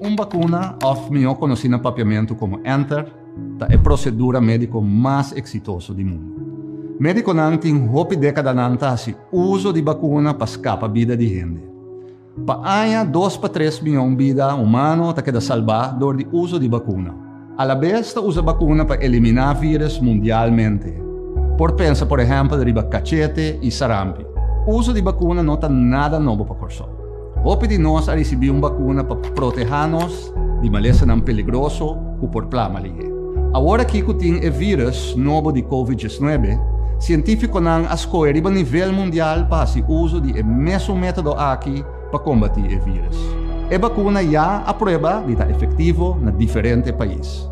Un bakuna, òf mihó konosí na papiamentu komo enter, ta e prosedura médiko mas eksitoso di mundu. Médikonan tin hopi dékadanan ta hasi uso di bakuna pa skapa bida di hende. Pa aña dos pa tres mion bida humano ta keda salbá dor di uso di bakuna. Alabes ta usa bakuna pa eliminá vírus mundialmente. Por pensa por ehèmpel riba kachete i sarampi. Uso di bakuna no ta nada nobo pa Kòrsou. Hopi di nos a risibí un bakuna pa protehá nos di malesanan peligroso ku por plama lihé. Awor aki ku tin e vírus nobo di Covid diesnuebe, sientífikonan a skohe riba nivel mundial pa hasi uso di e mesun método aki pa kombatí e vírus. E bakuna ya a prueba di ta efektivo na diferente pais.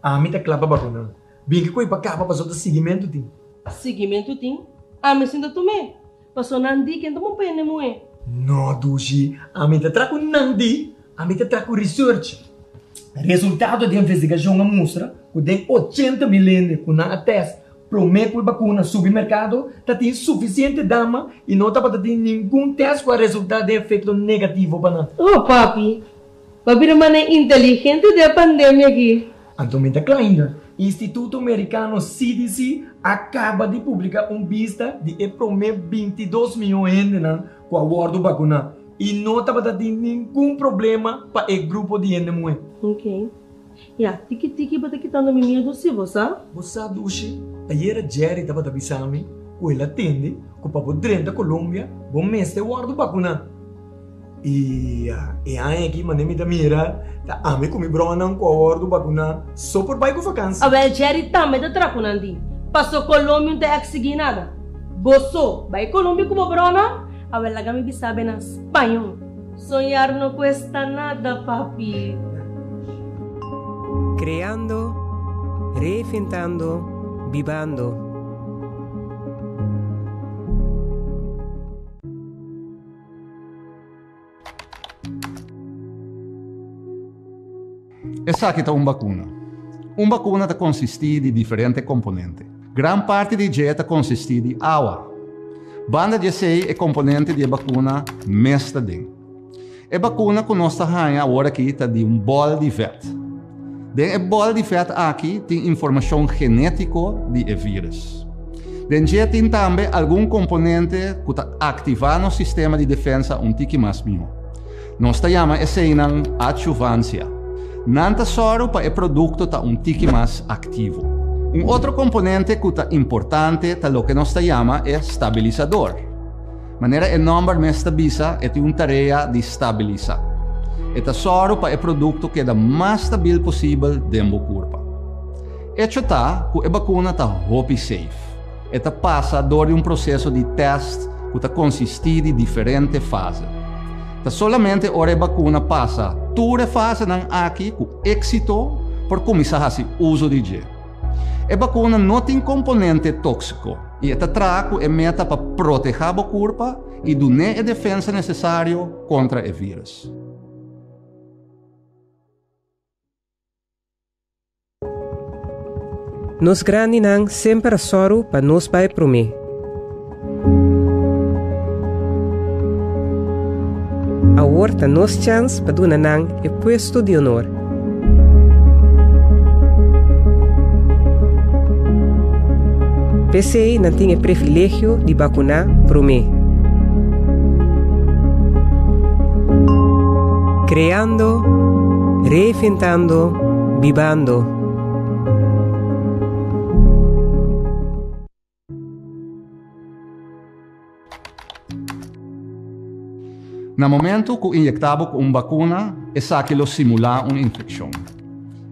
Ami ta kla pa bakuna. Bin ki koe pa kaba paso ta siguimentu tin. Siguimentu tin? Ami sin ta tum'é. Paso nan di ken ta bon pa hende muhé. No dushi, ami ta tra ku nan di, ami ta tra ku research. Resultado di investigashon a mustra ku den 80.000 hende ku nan a test promé ku e bakuna subi merkado ta tin sufisiente dama i no tabata tin ningun test ku a resultá den efekto negativo pa nan. Oh papi, Bo bira manera inteligente den e pandemia aki. Anto mi ta kla ainda. Instituto Merikano CDC a kaba di publiká un bista di e promé 22 mion hendenan ku a wòrdu bakuná i no tabata tin ningun problema pa e grupo di hende muhé. Ok. Ya, tiki tiki bo ta kitando mi miedu si, bo sa? Bo sa dushi, ayera Jerry tabata bisa mi ku el a tende ku pa bo drenta Colombia bo mester wòrdu bakuná. I e aña aki mane mi ta mira ta ami ku mi bronan ku a wòrdu bakuná so por bai ku vakansi. Awel Jerry tambe ta traha ku nan di. Paso Colombia no ta eksigí nada. Bo so bai Colombia ku bo bronan? Awel laga mi bisa be na spañó. Soñar no cuesta nada papi. Creando, reinventando, bibando. Esaki ta un bakuna. Un bakuna ta konsistí di diferente komponente. Gran parti di dje ta konsistí di awa. Banda di esei e komponente di e bakuna mes ta den. E bakuna ku nos ta haña awor aki ta di un bòl di vèt. Den e bòl di vèt aki tin informashon genétiko di e vírus. Den dje tin tambe algun komponente ku ta aktivá nos sistema di defensa un tiki mas mihó. Nos ta yama eseinan adjuvansia. Nan ta sòru pa e produkto ta un tiki mas aktivo. Un otro komponente ku ta importante ta loke nos ta yama e stabilisador. Manera e nòmber mes ta bisa, e tin un tarea di stabilisá. E ta sòru pa e produkto keda mas stabil posibel den bo kurpa. Echo ta ku e bakuna ta hopi safe. E ta pasa dor di un proseso di tèst ku ta konsistí di diferente fase. Ta solamente ora e bakuna pasa tur e fasenan aki ku éksito por kuminsá hasi uso di dje. E bakuna no tin komponente tóksiko i e ta traha ku e meta pa protehá bo kurpa i dun'é e defensa nesesario kontra e vírus. Nos grandinan semper a sòru pa nos bai promé. Awor ta nos chans pa duna nan e puesto di honor. P'esei nan tin e privilegio di bakuná promé. Kreando, reinventando, bibando. Na momento ku inyektá bo ku un bakuna, esaki lo simulá un infekshon.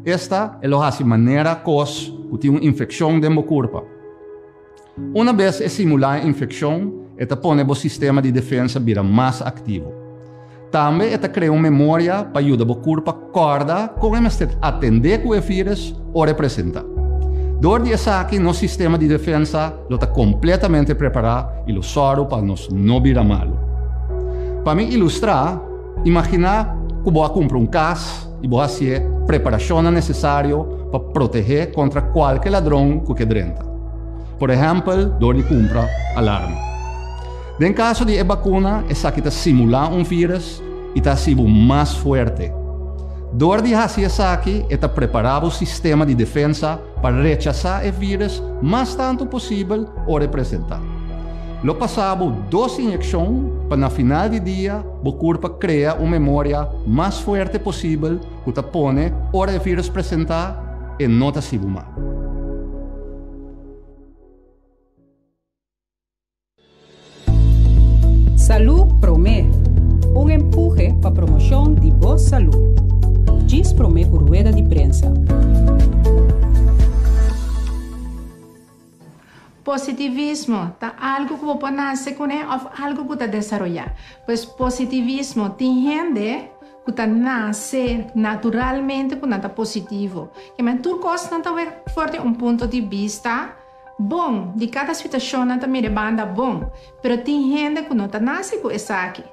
Esta e lo hasi manera kos ku tin un infekshon den bo kurpa. Una bes e simulá e infekshon, e ta pone bo sistema di defensa bira mas aktivo. Tambe e ta krea un memoria pa yuda bo kurpa kòrda kon e mester atendé ku e vírus ora e presentá. Dor di esaki nos sistema di defensa lo ta kompletamente prepará i lo sòru pa nos no bira malu. Pa mi ilustrá, imaginá ku bo a kumpra un kas i bo hasié preparashonnan nesesario pa protehé kontra kualke ladron ku ke drenta. Por ehèmpel dor di kumpra alarma. Den kaso di e bakuna, esaki ta simulá un vírùs i ta hasi bo mas fuerte. Dor di hasi esaki, e ta prepará bo sistema di defensa pa rechasá e vírùs mas tantu posibel ora e presentá. Lo pasa bo dos inyekshon pa na final di dia bo kurpa krea un memoria mas fuerte posibel ku ta pone ora e vírùs presentá e no ta hasi bo mal. Salú Promé, un empuhe pa promoshon di bo salú. Djis promé ku rueda di prensa. Positivismo ta algu ku bo por nase kuné òf algu ku ta desaroyá. Pues positivismo tin hende ku ta nase naturalmente ku nan ta positivo. Ke men tur kos nan ta wek for di un punto di bista. Bon, di kada situashon nan ta mira e banda bon, pero tin hende ku no ta nase ku esaki.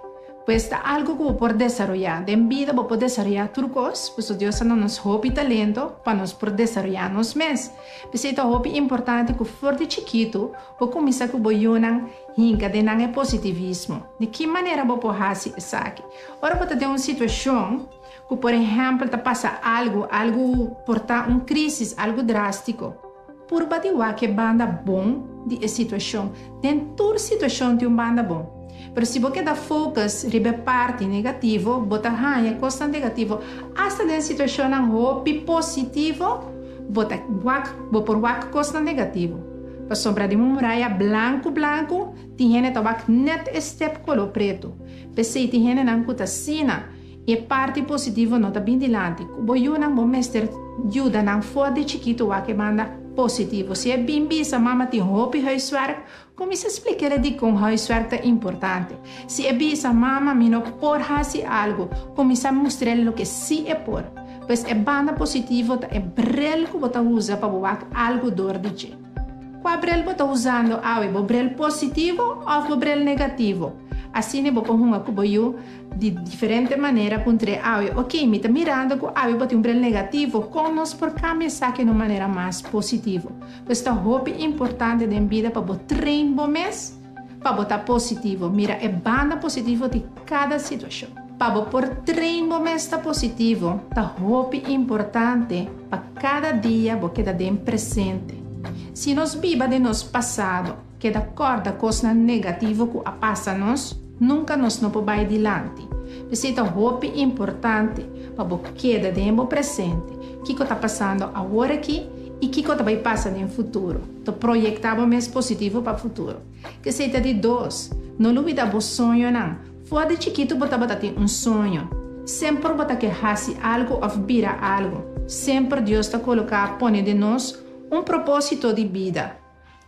Pues ta algu ku bo por desaroyá. Den bida bo por desaroyá tur kos, pasobra Dios a duna nos hopi talento pa nos por desaroyá nos mes. P'esei ta hopi importante ku for di chikitu bo kuminsá ku bo yunan hinka den nan e positivismo. Di ki manera bo por hasi esaki? Ora bo ta den un situashon ku por ehèmpel ta pasa algu, algu por ta un krísis, algu drástiko. Purba di wak e banda bon di e situashon. Den tur situashon tin un banda bon. Pero si bo keda focus riba e parti negativo, bo ta haña kosnan negativo. Asta den situashonnan hopi positivo, bo ta wak, bo por wak kosnan negativo. Pasobra den un muraya blanku blanku, tin hende ta wak nèt e step koló pretu. P'esei tin hendenan ku ta asina. E parti positivo no ta bin dilanti. Ku bo yunan bo mester yuda nan for di chikitu wak e banda positivo. Si e bin bisa mama tin hopi huiswerk, kuminsá splik'el dikon huiswerk ta importante. Si e bisa mama mi no por hasi algu, kuminsá mustr'el loke si e por. Pues e banda positivo ta e brel ku bo ta usa pa bo wak algu dor di dje. Kua brel bo ta usando awe, bo brel positivo òf bo brel negativo? Asina bo por hunga ku bo yu. Di diferente manera puntr'é awe, Ok, mi ta mirando ku awe bo tin un brel negativo, kon nos por kambia esaki na un manera mas positivo? Pues ta hopi importante den bida pa bo train bo mes pa bo ta positivo, mira e banda positivo di kada situashon. Pa bo por train bo mes ta positivo, ta hopi importante pa kada dia bo keda den presente. Si nos biba den nos pasado, Keda kòrda kosnan negativo ku a pasa nos, nunka nos no por bai dilanti. P'esei ta hopi importante pa bo keda den bo presente, kiko ta pasando awor aki i kiko ta bai pasa den futuro. Ta proyektá bo mes positivo pa futuro. K'esei ta di dos, no lubidá bo soñonan. For di chikitu bo tabata tin un soño. Semper bo ta ke hasi algu òf bira algu. Semper Dios ta koloká pone den nos un propósito di bida.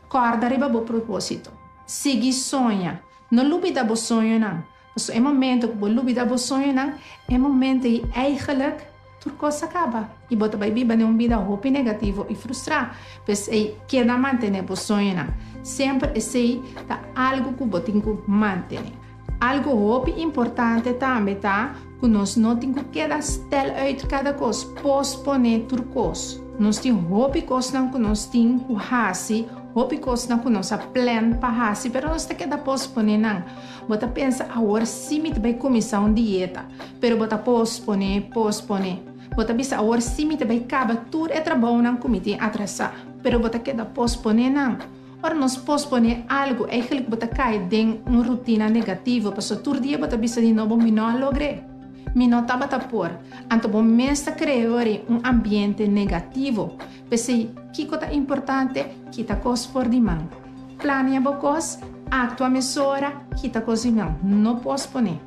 Kòrda riba bo propósito. Sigui soña. No lubida bo soñonan. Pasobra e momento ku bo lubida bo soñonan, e momento ei eigenlijk tur kos a kaba i bo ta bai biba den un bida hopi negativo i frustrá. P'esei, keda mantené bo soñonan. Semper esei ta algu ku bo tin ku mantené. Algu hopi importante tambe ta ku nos no tin ku keda stel uit kada kos, posponé tur kos. Nos tin hopi kosnan ku nos tin ku hasi, hopi kosnan ku nos a plan pa hasi, pero nos ta keda posponé nan. Bo ta pensa, Awor sí mi ta bai kuminsá un dieta, pero bo ta posponé, posponé. Bo ta bisa, Awor sí mi ta bai kaba tur e trabounan ku mi tin atrasá, pero bo ta keda posponé nan. Ora nos posponé algu, eigenlijk bo ta kai den un rutina negativo, pasobra tur dia bo ta bisa di nobo, Mi no a logr'é. Mi no tabata por. Anto bo mes ta krea ori un ambiente negativo. P'esei, kiko ta importante? Kita kos for di man. Plania bo kos, aktua mesora, kita kos di man. No posponé.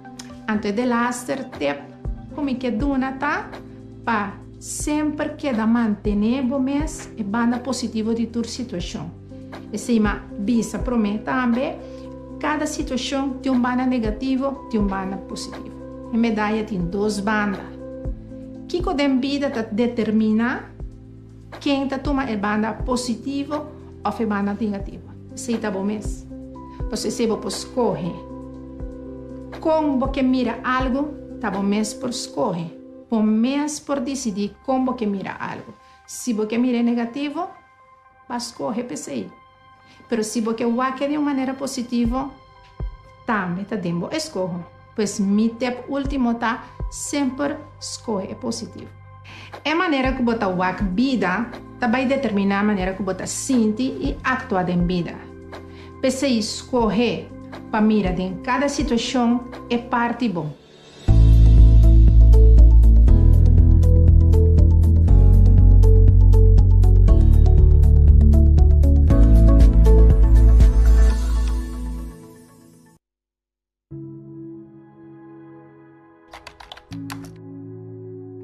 Anto e delaster tip ku mi ke duna ta pa. Semper keda mantené bo mes e banda positivo di tur situashon. Esei m'a bisa promé tambe, kada situashon tin un banda negativo, tin un banda positivo. E medaya tin dos banda. Kiko den bida ta determiná ken ta tuma e banda positivo òf e banda negativo? Esei ta bo mes. Pasobra esei bo por skohe. Kon bo ke mira algu ta bo mes por skohe. Bo mes por disidí kon bo ke mira algu. Si bo ke mira e negativo, ba skohe p'esei. Pero si bo ke wak-e di un manera positivo, tambe ta den bo eskoho. Pues mi tep último ta, semper skohe e positivo. E manera ku bo ta wak bida ta bai determiná manera ku bo ta sinti i aktua den bida. P'esei skohe pa mira den kada situashon e parti bon.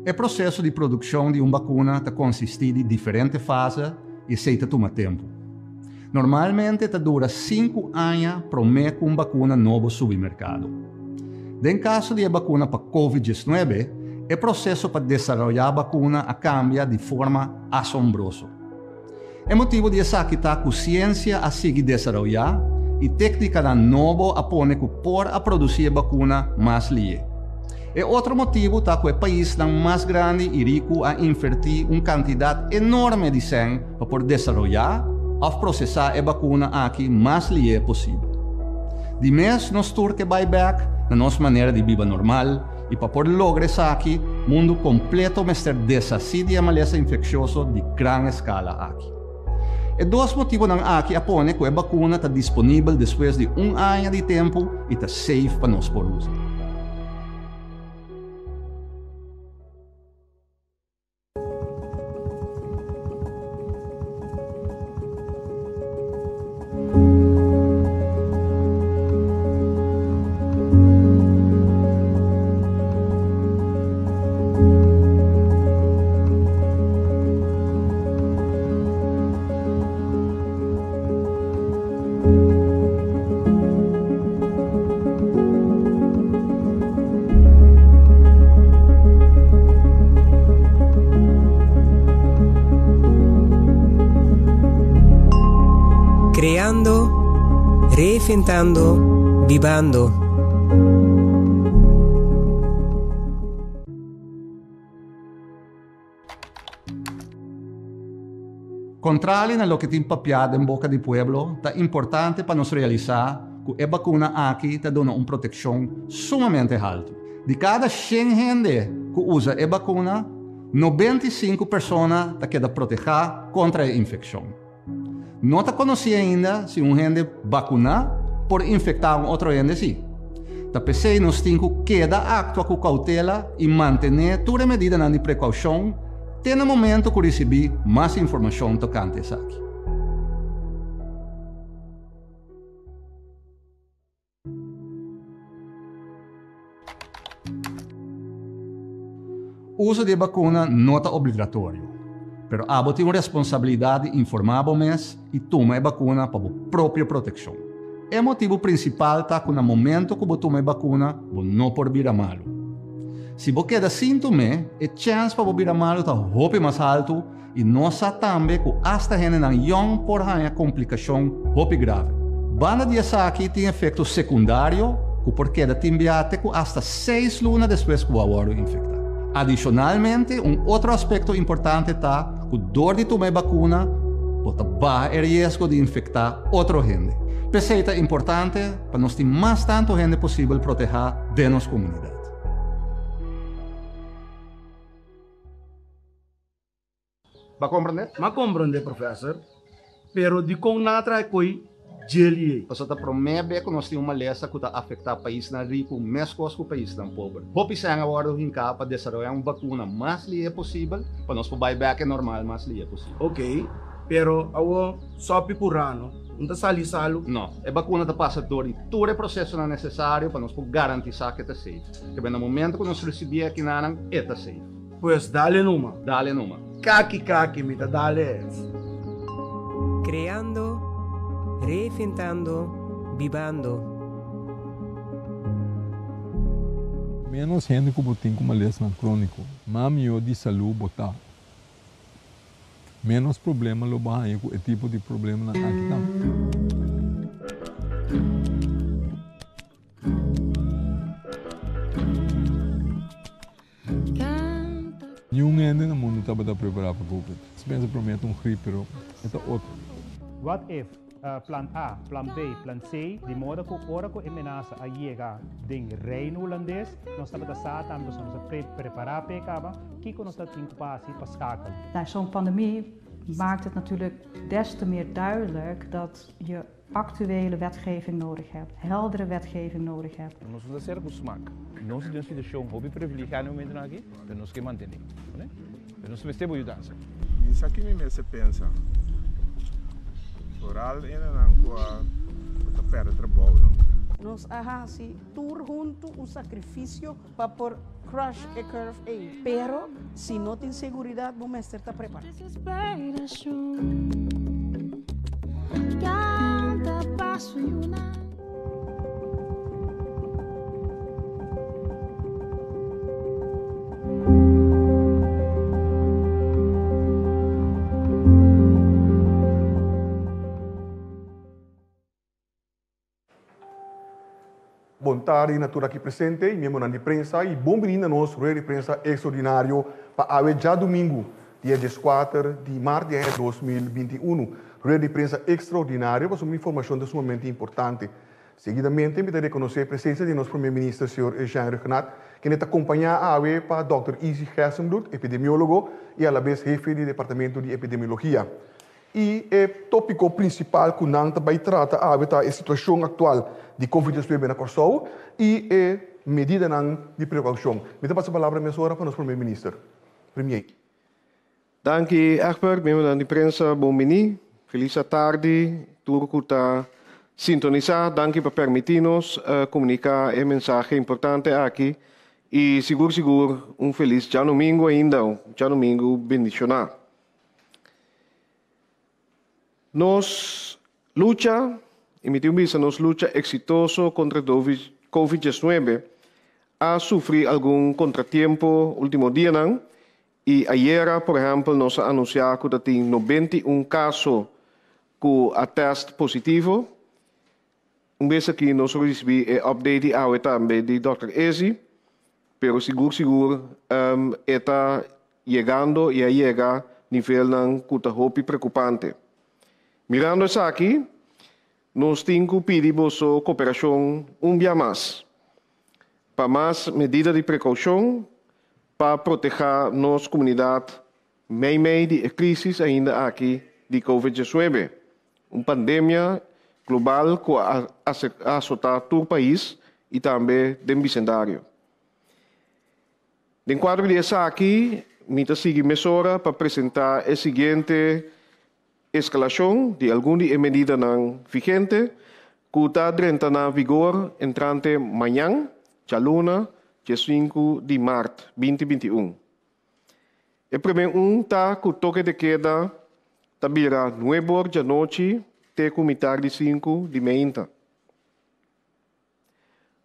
E proseso di produkshon di un bakuna ta konsistí di diferente fase i esei ta tuma tempu. Normalmente ta dura sinku aña promé ku un bakuna nobo subi merkado. Den kaso di e bakuna pa Covid diesnuebe, e proseso pa desaroyá bakuna a kambia di forma asombroso. E motibu di esaki ta ku siensia a sigui desaroyá i téknikanan nobo a pone ku por a produsí e bakuna mas lié. E otro motibu ta ku e paisnan mas grandi i riku a invertí un kantidat enorme di sèn pa por desaroyá òf prosesá e bakuna aki mas lié posibel. Di mes nos tur ke bai bèk na nos manera di biba normal, I pa por logra esaki, mundu kompleto mester deshasí di e malesa infekshioso di gran eskala aki. E dos motibonan aki a pone ku e bakuna ta disponibel despues di un aña di tempu i ta safe pa nos por usa. Creando, reinventando, bibando. Kontrali na loke tin papiá den boka di pueblo, ta importante pa nos realisá ku e bakuna aki ta duna un protekshon sumamente haltu. Di kada shen hende ku usa e bakuna, 95 persona ta keda protehá kontra e infekshon. No ta konosí ainda si un hende bakuná por infektá un otro hende sí. Ta p'esei nos tin ku keda aktua ku koutela i mantené tur e medidanan di prekoushon te na momento ku risibí mas informashon tokante esaki. Uso di e bakuna no ta obligatorio, pero abo tin un responsabilidat di informá bo mes i tuma e bakuna pa bo propio protekshon. E motibu prinsipal ta ku na momento ku bo tuma e bakuna bo no por bira malu. Si bo keda sin tum'é, e chèns pa bo bira malu ta hopi mas haltu I nos sa tambe ku asta hendenan yòn por haña komplikashon hopi grave. Banda di esaki tin efekto sekundario ku por keda tin bia te ku asta seis luna despues ku bo a wòrdu infektá. Adishonalmente, un otro aspekto importante ta ku dor di tuma e bakuna bo ta baha e riesgo di infektá otro hende. P'esei ta importante pa nos tin mas tantu hende posibel protehá den nos komunidat. Ba komprendé? M'a komprendé, professor. Pero dikon nan a traha e koi djeli ei? Pasobra ta promé be ku nos tin un malesa ku ta afektá paisnan riku meskos ku paisnan pober. Hopi sèn a wòrdu hinká pa desaroyá un bakuna mas lihé posibel pa nos por bai bèk e normal mas lihé posibel. Ok, pero awor sòpi ku rano no ta sali salu? No, e bakuna ta pasa dor di tur e prosesonan nesesario pa nos por garantisá ku e ta safe. Kebé na momento ku nos risibí e akinanan, e ta safe. Pues dale numa. Dale numa. Kaki kaki mi ta dale es. Creando, reinventando, bibando. Menos hende ku bo tin ku malesnan króniko, mas mihó di salú bo ta. Ménos problema lo bo haña ku e tipo di problemanan aki tambe. Niun hende na mundu tabata prepará pa Covid. Nos pensa promé ta un grip, pero e ta otro. What if? Plan A, Plan B, Plan C, di moda ku ora ku e menasa a yega den Reino Hulandes, nos tabata sa tambe pasobra nos a prepará p'e kaba, kiko nos ta tin ku pa hasi pa skakel. Nou, zo'n pandemie maakt het natuurlijk des te meer duidelijk dat je actuele wetgeving nodig hebt, heldere wetgeving nodig hebt. Nos no ta sera ku smak. Nos ta den un situashon hopi privilegiá na e momentunan aki, pero nos ke mantené. Pero nos mester bo yudansa. Mi sa ki mi mester pensa. Foral enenan ku a ta pèrdè trabou no. Nos a hasi tur huntu un sakrifisio pa por crush e curve ei. Pero si no tin seguridat bo mester ta prepará. Bon tardi na tur aki presente y miembronan di prensa y bon bini na nos rueda di prensa extraordinario pa awe djadumingu dia dieskuater di mart di aña 2021. Rueda di prensa extraordinario pasobra informacion ta sumamente importante. Seguidamente mi ta reconoce e presencia di nos Prome Minister señor Eugène Rhuggenaath kende ta compaña awe pa dòkter Izzy Gerstenbluth, epidemiologo y alabes hefe di Departamento di Epidemiologia. Y e topico principal cu nan ta bay trata awe ta e situacion actual di Covid 19 na Corsou y e medidanan di precaucion. Mi ta pasa palabra mesora pa nos Prome Minister. Premier. Danki Egbert, miembronan di prensa bon bini. Feliz atardi tur cu ta sintonisa. Danki pa permiti nos comunica e mensahe importante aki y sigur sigur un feliz djadomingo ainda, un djadomingo bendiciona. Nos lucha, y mi tin bisa nos lucha exitoso contra Covid 19 a sufri algun contratiempo ultimo dianan y ayera por ehempel nos a anuncia cu ta tin 91 caso cu a test positivo. Un bes aki nos a ricibi e update di awe tambe di Dòkter Ezi, pero sigur sigur e ta yegando y a yega nivelnan cu ta hopi preocupante. Mirando esaki, nos tin cu pidi boso cooperacion un bia mas, pa mas medida di precaucion pa proteha nos comunidad meimei di e crisis ainda aki di Covid 19. Un pandemia global ku a asotá tur pais i tambe den bisendario. Den kuadro di esaki mi ta sigui mesora pa presentá e siguiente eskalashon di algun di e medidanan vigente ku ta drenta na vigor entrante mañan, djaluna, diesinku di mart binti 21. E promé un ta ku toke de keda ta bira nuebor djanochi te ku mitar di sinku di meinta.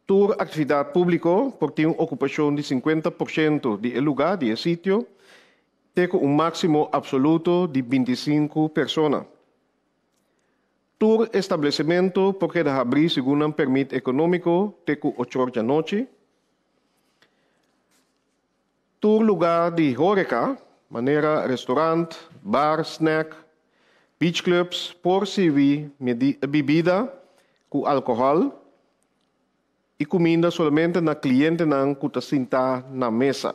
Tur aktividat públiko por tin un okupashon di 50% di e lugá, di e sitio, te ku un máksimo apsoluto di 25 persona. Tur establesimentu por keda habrí segun nan pèrmit ekonómiko te ku ochor djanochi. Tur lugá di horeca, manera restaurant, bar, snack, beach clubs por sirbi bibida ku alkohòl i kuminda solamente na klientenan ku ta sintá na mesa.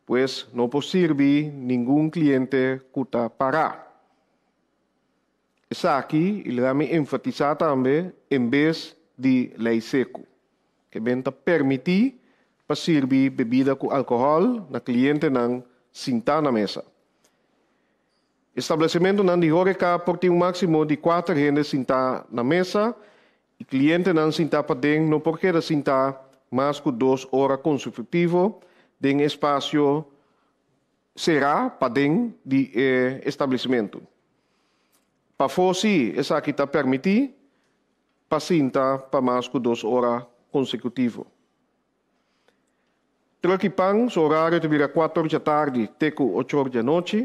Pues no por sirbi ningun kliente ku ta pará. Esaki, i laga mi enfatisá tambe, en bes di lei seku, ke ben ta permití pa sirbi bebida ku alkohòl na klientenan sintá na mesa. Establesimentunan di horeca por tin un máksimo di kuater hende sintá na mesa i klientenan sintá paden no por keda sintá mas ku dos ora konsekutivo den espasio será paden di e establesimentu. Pafó sí esaki ta permití pa sinta pa mas ku dos ora konsekutivo. Trùk i pan su orario ta bira kuater djatardi te ku ochor djanochi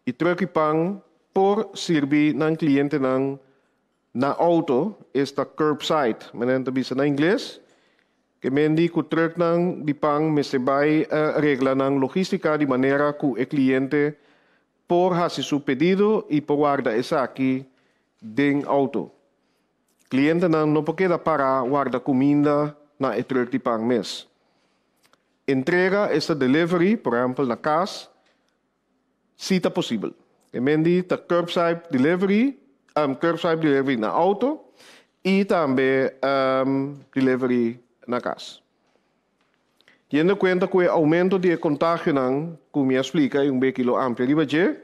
i trùk i pan por sirbi nan klientenan Na auto, esta curbside, manera nan ta bisa na ingles, ke men di ku trucknan di pan mester bai regla nan logistica di manera ku e cliente por hasi su pedido i por warda esaki. den outo. Klientenan no por keda pará warda kuminda na e trùk di pan mes. Entrega, esta delivery, por ehèmpel na kas, si ta posibel. E mendi ta curbside delivery, curbside delivery na outo i tambe delivery na kas. Teniendo kuenta ku e oumento di e kontagionan ku mi a splika i un beki lo amplia riba dje,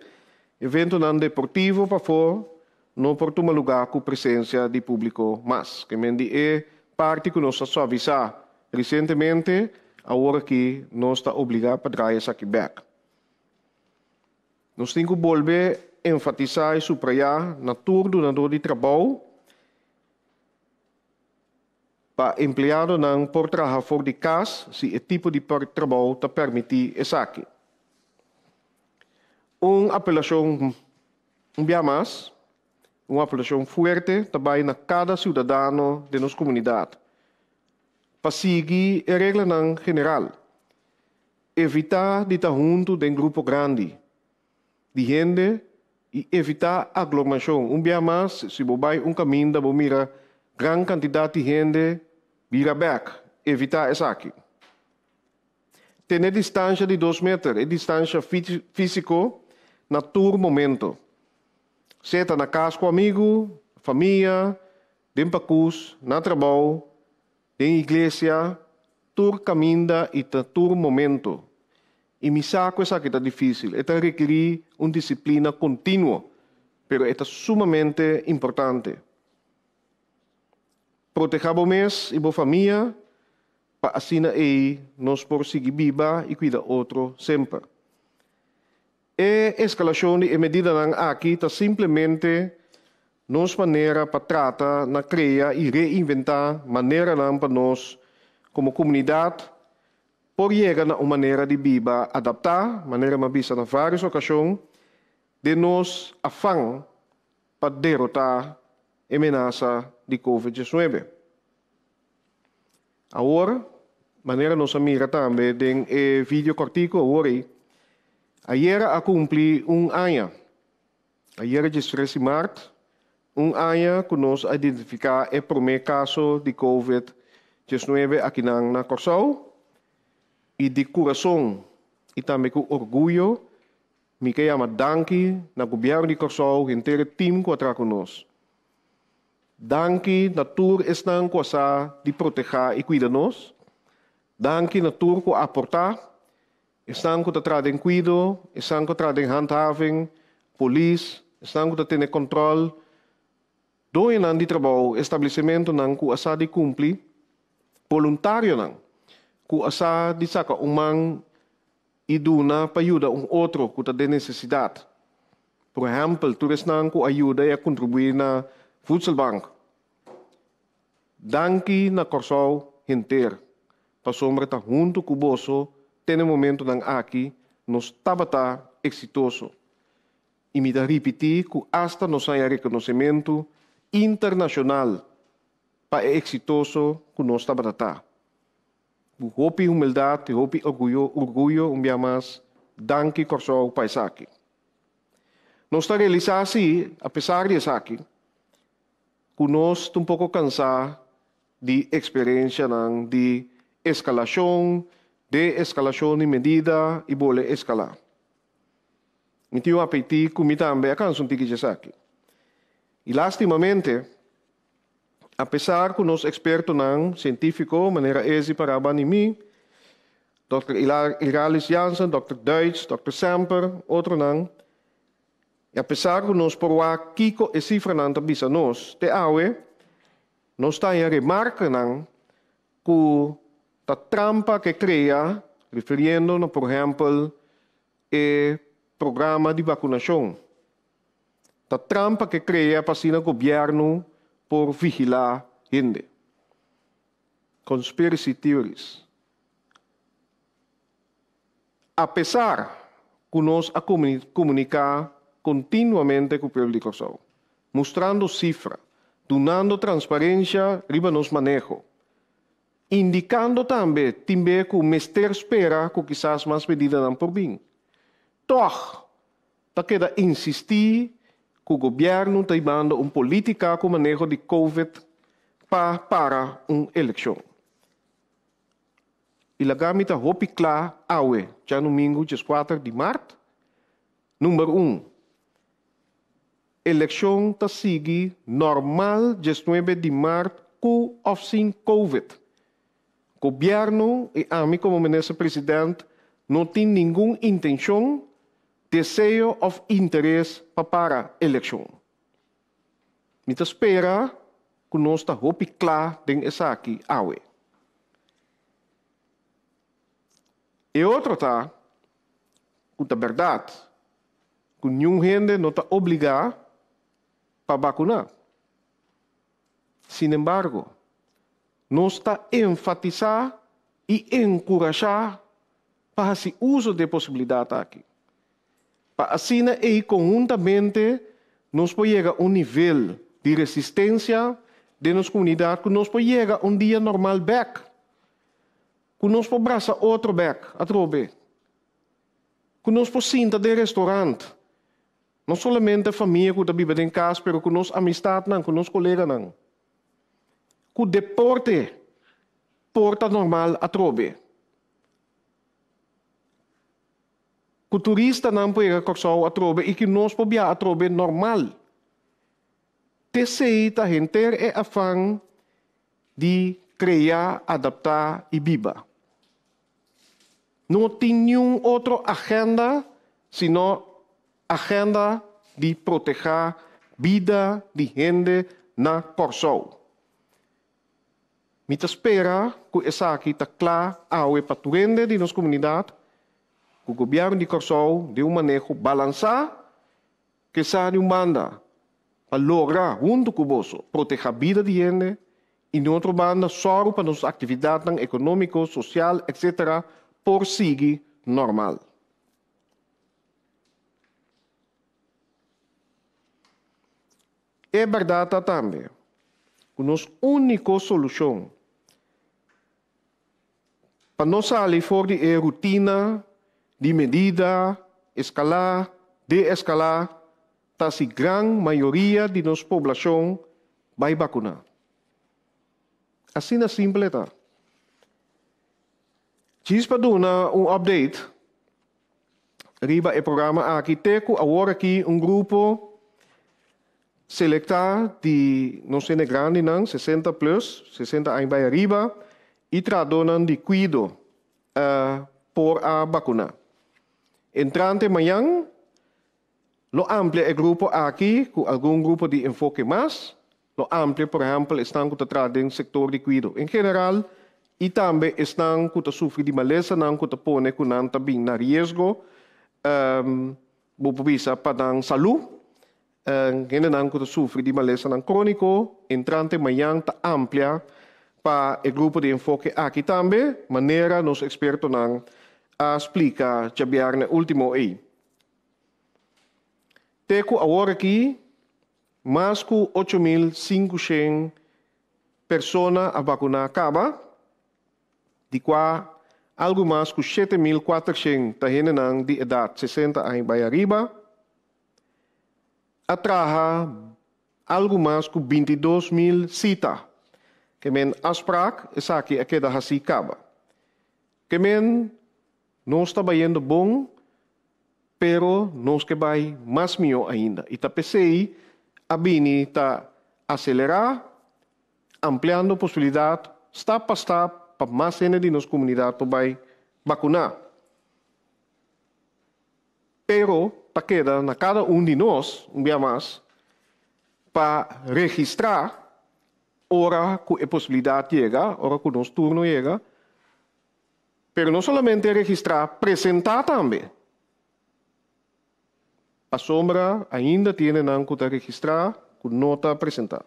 eventonan deportivo pafó no por tuma lugá ku presensia di públiko mas. Ke men di e parti ku nos a suavisá resientemente, awor aki nos ta obligá pa draai esaki bèk. Nos tin ku bolbe enfatisá i suprayá na tur dunadó di trabou, Pa empleadonan por traha for di kas si e tipo di trabou ta permití esaki. Un apelashon un bia mas, un apelashon fuerte ta bai na kada siudadano den nos komunidat pa sigui e reglanan general. Evitá di ta huntu den grupo grandi di hende i evitá aglomashon. Un bia mas, si bo bai un kaminda bo mira gran kantidat di hende, bira bèk. Evitá esaki. Tene distansha di dos meter, e distansha físiko, na tur momento. Sea ta na kas ku amigu, famia, den pakus, na trabou, Den iglesia, tur kaminda i ta tur momento. I mi sa ku esaki ta difísil, e ta rekirí un disiplina kontinuo, pero e ta sumamente importante. Protehá bo mes i bo famia pa asina ei nos por sigui biba i kuida otro semper. E eskalashon di e medidanan aki ta simplemente nos manera pa trata na krea i reinventá maneranan pa nos komo komunidat por yega na un manera di biba adaptá, manera mi a bisa na vários okashon, den nos afan pa derotá e menasa di Covid diesnuebe. Awor, manera nos a mira tambe den e video kòrtiku awor ei, ayera a kumpli un aña. Ayera diestres di mart, un aña ku nos a identifiká e promé kaso di Covid diesnuebe akinan na Kòrsou i di kurason i tambe ku orguyo mi ke yama danki na Gobièrnu di Kòrsou, henter e tim ku a traha ku nos. Danki na tur esnan ku a sa di protehá i kuida nos. Danki na tur ku a aportá, esnan ku ta traha den kuido, esnan ku a traha den handhaving, polis, esnan ku ta tene kòntròl, doñonan di trabou, establesimentunan ku a sa di kumpli, boluntarionan ku a sa di saka un man i duna pa yuda un otro ku ta den nesesidat. Por ehèmpel, tur esnan ku a yuda i a kontribuí na Voedselbank. Danki na Kòrsou henter, pasobra ta huntu ku boso te na e momentunan aki nos tabata eksitoso. I mi ta ripití ku asta nos haña rekonosementu internashonal pa e eksitoso ku nos tabata ta. Ku hopi humildat i hopi orguyo orguyo un bia mas, danki Kòrsou pa esaki. Nos ta realisá si, apesar di esaki, ku nos ta un poko kansá di eksperenshanan di eskalashon, de-eskalashon di medida i bole eskalá. Mi tin un apetí ku mi tambe a kansa un tiki dje esaki. I lastimamente, Apesar ku nos ekspertonan sientífiko manera Ezi Paraban i mi, Dòkter Iralis Jansen, Dòkter Duits, Dòkter Semper, otronan, i apesar ku nos por wak kiko e sifranan ta bisa nos te awe, nos ta haña remarkenan ku ta trampa ke krea, refiriendo na por ehèmpel e programa di vakunashon. Ta trampa ke krea pa asina gobièrnu por vigilá hende. Conspiracy theories. Apesar ku nos a komuniká kontinuamente ku pueblo di Kòrsou, mustrando sifra, dunando transparensha riba nos maneho, indikando tambe tin be ku mester spera ku kisas mas medidanan por bin, tòg ta keda insistí. ku gobièrnu ta hibando un polítika ku maneho di Covid pa para un elekshon. I laga mi ta hopi kla awe, djanumingu dieskuater di mart, Number un, Elekshon ta sigui normal diesnuebe di mart ku òf sin Covid. Gobièrnu i ami komo Minister President no tin ningun intenshon, deseo òf interes pa para elekshon. Mi ta spera ku nos ta hopi kla den esaki awe. E otro ta ku ta bèrdat ku niun hende no ta obligá pa bakuná. Sinembargo, nos ta enfatisá i enkurashá pa hasi uso di e posibilidat aki, pa asina ei konhuntamente nos por yega un nivel di resistensia den nos komunidat ku nos por yega un dia normal bèk. Ku nos por brasa otro bèk atrobe. Ku nos por sinta den restorant. No solamente famia ku ta biba den kas, pero ku nos amistatnan, ku nos koleganan. Ku deporte por ta normal atrobe. Ku turistanan por yega Kòrsou atrobe i ku nos por biaha atrobe normal. T'esei ta henter e afan di krea, adaptá i biba. No tin niun otro agenda sino agenda di protehá bida di hende na Kòrsou. Mi ta spera ku esaki ta kla awe pa tur hende di nos komunidat ku gobièrnu di Kòrsou den un maneho balansá ke sa di un banda pa logra huntu ku boso protehá bida di hende i di otro banda sòru pa nos aktividatnan ekonómiko, sosial etc. Por sigui normal. E bèrdat ta tambe ku nos úniko solushon pa no sali for di e rutina di medida, eskalá, de-eskalá, ta si gran mayoria di nos poblashon bai bakuná. Asina simpel e ta. Djis pa duna un update riba e programa aki te ku awor aki un grupo selektá di nos hende grandinan, sesenta plus, sesenta aña bai ariba, i trahadónan di kuido por a bakuná. Entrante mañan lo amplia e grupo aki ku algun grupo di enfoke mas, lo amplia por ehèmpel esnan ku ta traha den sektor di kuido en general i tambe esnan ku ta sufri di malesanan ku ta pone ku nan ta bin na riesgo, bo por bisa pa nan salú. Hendenan ku ta sufri di malesanan króniko entrante mañan ta amplia pa e grupo di enfoke aki tambe, manera nos ekspertonan a splika djabièrnè último ei. Te ku awor aki mas ku 8500 persona a bakuná kaba, di kua algu mas ku 7400 ta hendenan di edat 60 aña bai ariba. A traha algu mas ku 22.000 sita. Ke men afsprak esaki a keda hasí kaba. Ke men nos ta bayendo bon, pero nos ke bai mas mihó ainda. I ta p'esei a bini ta aselerá, ampliando posibilidat stap pa stap pa mas hende di nos komunidat por bai bakuná. Pero ta keda na kada un di nos, un bia mas, pa registrá ora ku e posibilidat yega, ora ku nos turno yega, pero no solamente registrá, presentá tambe. Pasobra ainda tin hendenan ku ta registrá ku no ta presentá.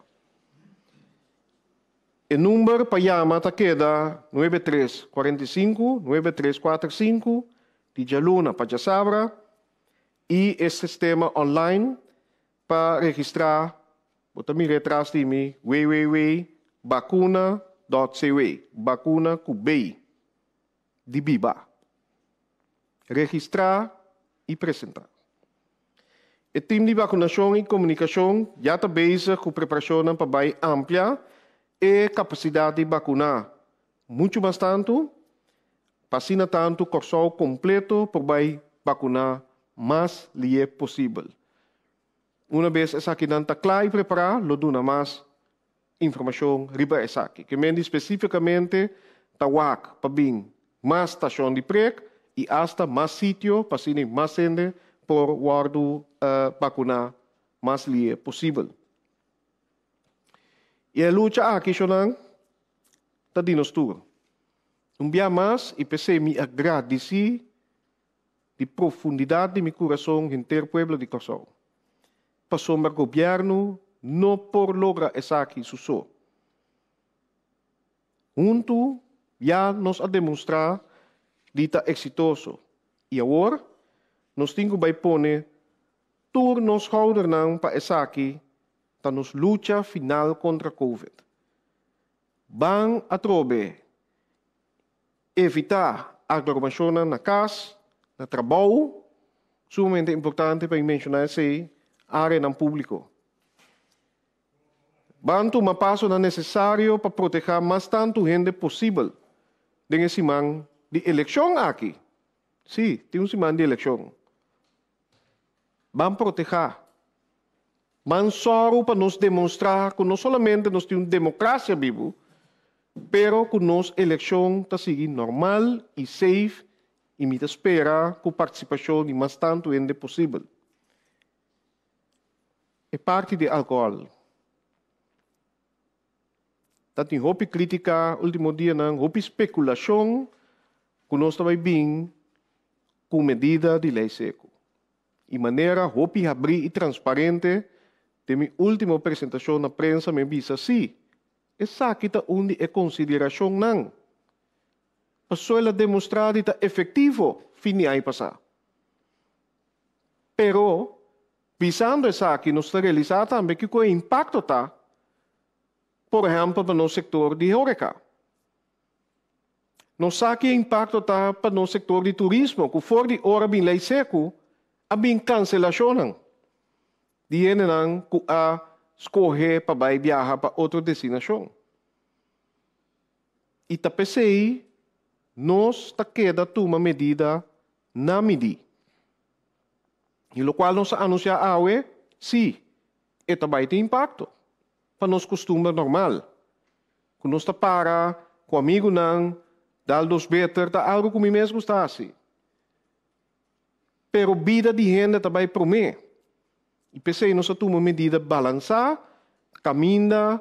E number pa yama ta keda nuebe tres 45, nuebe tres kuater sinku, di djaluna pa djasabra, i e sistema online pa registrá, bo ta mira e tras di mi, www bakuna dot cw, bakuna ku B di biba. Registrá i presentá. E tim di vakunashon i komunikashon ya ta bezig ku preparashonnan pa bai amplia e kapasidat di bakuná muchu mas tantu, pa asina tantu Kòrsou kompleto por bai bakuná mas lihé posibel. Una bes esakinan ta kla i prepará, lo duna mas informashon riba esaki. Ke men di spesífikamente ta wak pa bin mas stashon di prek i asta mas sitio pa asina mas hende por wòrdu bakuná mas lihé posibel. I e lucha aki, shonnan, ta di nos tur. Un bia mas i p'esei mi a gradisí di profundidat di mi kurason henter pueblo di Kòrsou. Pasobra gobièrnu no por logra esaki su so. Huntu ya nos a demonstrá di ta eksitoso i awor nos tin ku bai pone tur nos skoudernan pa esaki ta nos lucha final kontra Covid. Ban atrobe evitá aglomashonnan na kas, na trabou, sumamente importante pa mi menshoná esei, áreanan públiko. Ban tuma pasonan nesesario pa protehá mas tantu hende posibel den e siman di elekshon aki. Sí, tin un siman di elekshon. Ban protehá. Ban sòru pa nos demonstrá ku no solamente nos tin un demokrasia bibu, pero ku nos elekshon ta sigui normal i safe i mi ta spera ku partisipashon di mas tantu hende posibel. E parti di alkohòl. Ta tin hopi krítika último dianan, hopi spekulashon ku nos ta bai bin ku medida di lei seku. I manera hopi habrí i transparente, den mi último presentashon na prensa mi a bisa sí, esaki ta un di e konsiderashonnan. Pasobra el a demostrá di ta efektivo fin di aña pasá. Pero, bisando esaki nos ta realisá tambe kiko e impakto ta, por ehèmpel pa nos sektor di horeca. Nos sa ki e impakto ta pa nos sektor di turismo ku for di ora bin lei seku a bin kanselashonnan di hendenan ku a skohe pa bai biaha pa otro destinashon. I ta p'esei nos ta keda tuma medida na midí. I lokual nos a anunsiá awe, sí, e ta bai tin impakto pa nos kustumber normal. Ku nos ta para ku amigunan, dal dos beter ta algu ku mi mes gusta hasi. Pero bida di hende ta bai promé. I p'esei nos a tuma medida balansá kaminda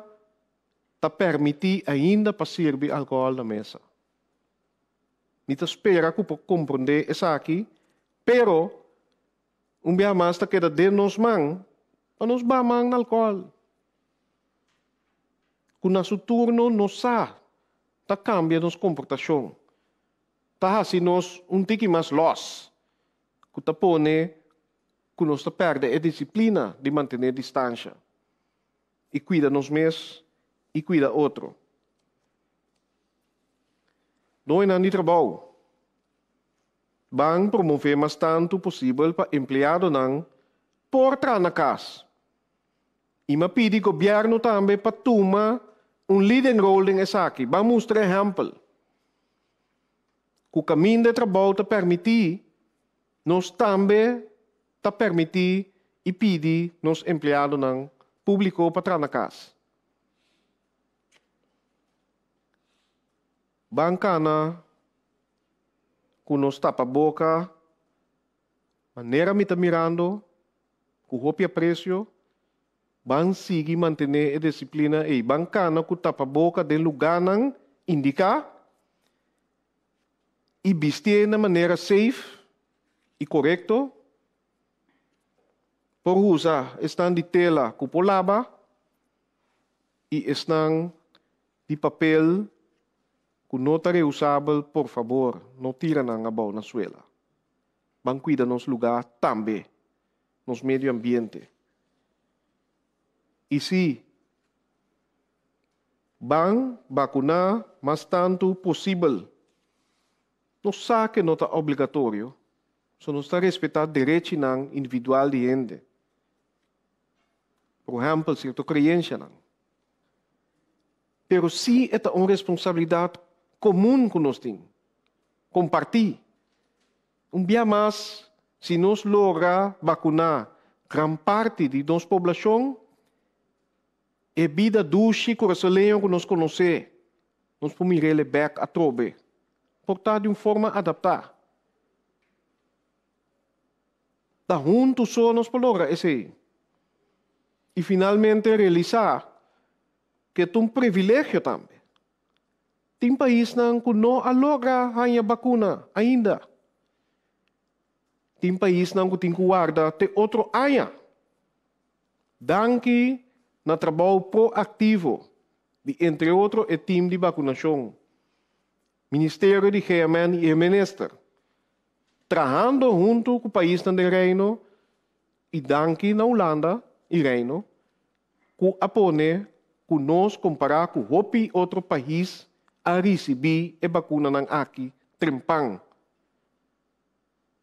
ta permití ainda pa sirbi alkohòl na mesa. Mi ta spera ku por komprondé esaki, pero un biaha mas ta keda den nos man pa nos baha man na alkohòl, ku na su turno nos sa ta kambia nos komportashon, ta hasi nos un tiki mas lòs, ku ta pone ku nos ta pèrdè e disiplina di mantené distansha i kuida nos mes i kuida otro. Doñonan di trabou, ban promové mas tantu posibel pa empleadonan por traha na kas. I m'a pidi gobièrnu tambe pa tuma un leading role den esaki. Ban mustra ehèmpel. Ku kaminda e trabou ta permití, nos tambe ta permití i pidi nos empleadonan públiko pa traha na kas. Ban kana ku nos tapaboka manera mi ta mirando ku hopi apresio, ban sigui mantené e disiplina ei. Ban kana ku tapaboka den lugánan indiká i bistié na manera safe i korekto. Por usa esnan di tela ku por laba i esnan di papel ku no ta reusabel, por fabor, no tira nan abou na suela. Ban kuida nos lugá tambe, nos medio ambiente. I sí, ban bakuná mas tantu posibel. Nos sa ku no ta obligatorio, so nos ta respetá derechinan individual di hende. Por ehèmpel, sierto kreensianan. Pero sí e ta un responsabilidat komun ku nos tin, kompartí. Un bia mas, si nos logra bakuná gran parti di nos poblashon, e bida dushi kurasoleño ku nos konosé, nos por mir'el bèk atrobe, por ta di un forma adaptá. Ta huntu so nos por logra esei. I finalmente realisá ku e ta un privilegio tambe. Tin paisnan ku no a logra haña bakuna ainda. Tin paisnan ku tin ku warda te otro aña. Danki na trabou proaktivo di entre otro e tim di bakunashon, Ministerio di GMN i e Minister, trahando huntu ku paisnan den Reino i danki na Hulanda i Reino ku a pone ku nos kompará ku hopi otro pais a risibí e bakunanan aki trempan.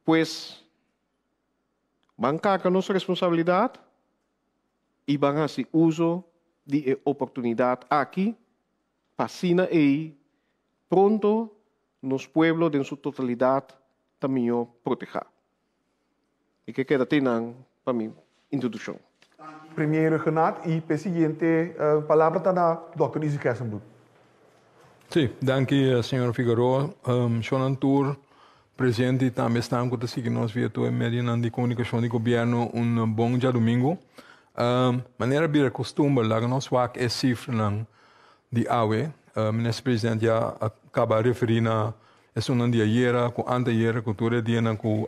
Pues, ban karga nos responsabilidat i ban hasi uso di e oportunidat aki pa asina ei pronto nos pueblo den su totalidat ta mihó protehá. Mi ke keda te nan pa mi introdukshon. Premier Rhuggenaath y p'e siguiente palabra ta na Dòkter Izzy Gerstenbluth. Sí, danki señor Figaroa. Shonnan tur presente y tambe esnan cu ta sigui nos via tur e medionan di comunicacion di gobierno un bon djadomingo. Manera bira costumber laga nos wak e cifranan di awe. Minister President ya a caba referi na Esunnan di ayera ku antayera ku tur e dianan ku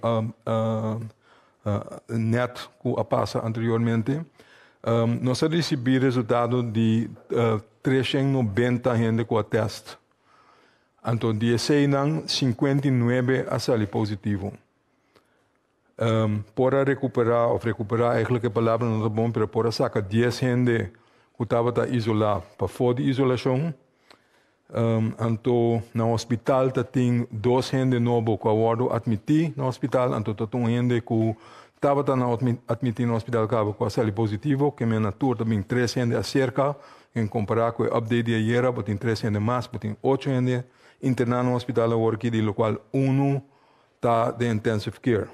nèt ku a pasa anteriormente. Nos a risibí resultado di 390 hende ku a tèst. Anto di eseinan 59 a sali positivo. Por a rekuperá òf rekuperá eigentlik e palabra no ta bon pero por a saka 10 hende ku tabata isolá pafó di isolashon. Anto na hospital ta tin dos hende nobo ku a wòrdu atmití na hospital anto ta tin un hende ku tabata na atmití na hospital kaba ku a sali positivo ke men na tur ta bin tres hende aserka en kompará ku e update di ayera bo tin tres hende mas bo tin ocho hende interná na hospital awor aki di lokual unu ta den intensive care.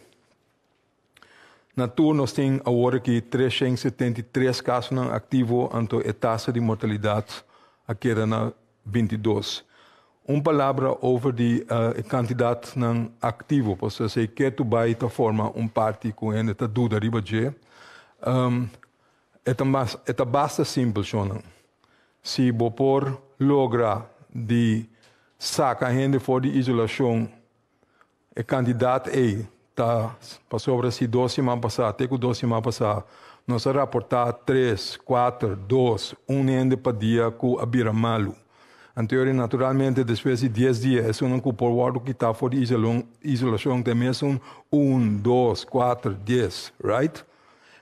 Na tur nos tin awor aki 373 kasonan aktivo anto e tasa di mortalidat a keda na 22. Un palabra over di e kantidatnan aktivo, pasobra esei ketu bai ta forma un parti ku hende ta duda riba dje. E ta mas e ta basta simpel shonnan. Si bo por logra di saka hende for di isolashon E kandidat ei ta pasobra si dos siman pasá te ku dos siman pasá nos a raportá tres, kuater, dos, un hende pa dia ku a bira malu. Anteori naturalmente despues di dies dia esunnan ku por wòrdu kitá for di isolashon ta e mesun un, dos, kuater, dies, right?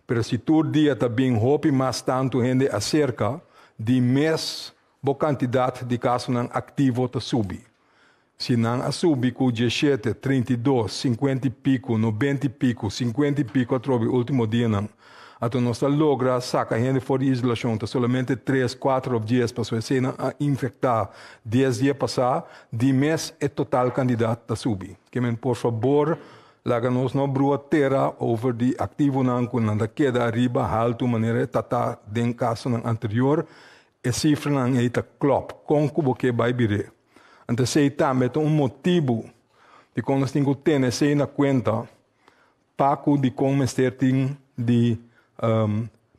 Pero si tur dia ta bin hopi mas tantu hende aserka di mes bo kantidat di kasonan aktivo ta subi. Si nan a subi ku dieshete, 32, sinkuenta i piku, nobenta i piku, sinkuenta i piku atrobe ultimo dianan, anto nos ta logra saka hende for di isolashon, ta solamente tres, kuater òf dies pasobra eseinan a infektá dies dia pasá, di mes e total kandidat ta subi. Ke men por fabor laga nos no brua tera over di aktivonan ku nan ta keda ariba haltu manera e ta ta den kasonan anterior, e sifranan ei ta klòp, kon ku bo ke bai bir'é. Anto esei tambe ta un motibu dikon nos tin ku tene esei na kuenta pa ku dikon mester tin di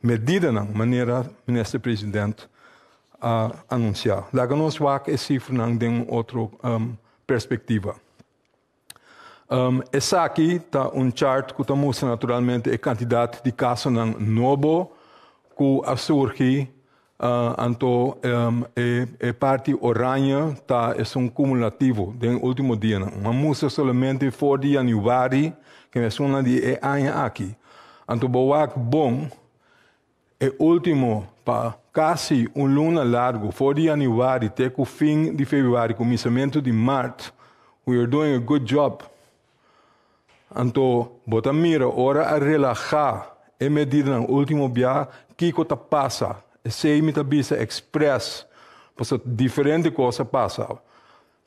medidanan manera Minister President a anunsiá. Laga nos wak e sifranan den un otro perspektiva. Esaki ta un chart ku ta mustra naturalmente e kantidat di kasonan nobo ku a surgi anto e parti oranje ta esun kumulativo den ultimo dianan. A mustra solamente for di yanüari ke esunnan di e aña aki. Anto bo wak bon E último pa kasi un luna largu, for di yanüari te ku fin di febrüari, kuminsamentu di mart, we are doing a good job. Anto bo ta mira ora a relahá e medidanan último bia, kiko ta pasa. Esei mi ta bisa express, pasobra diferente kos a pasa.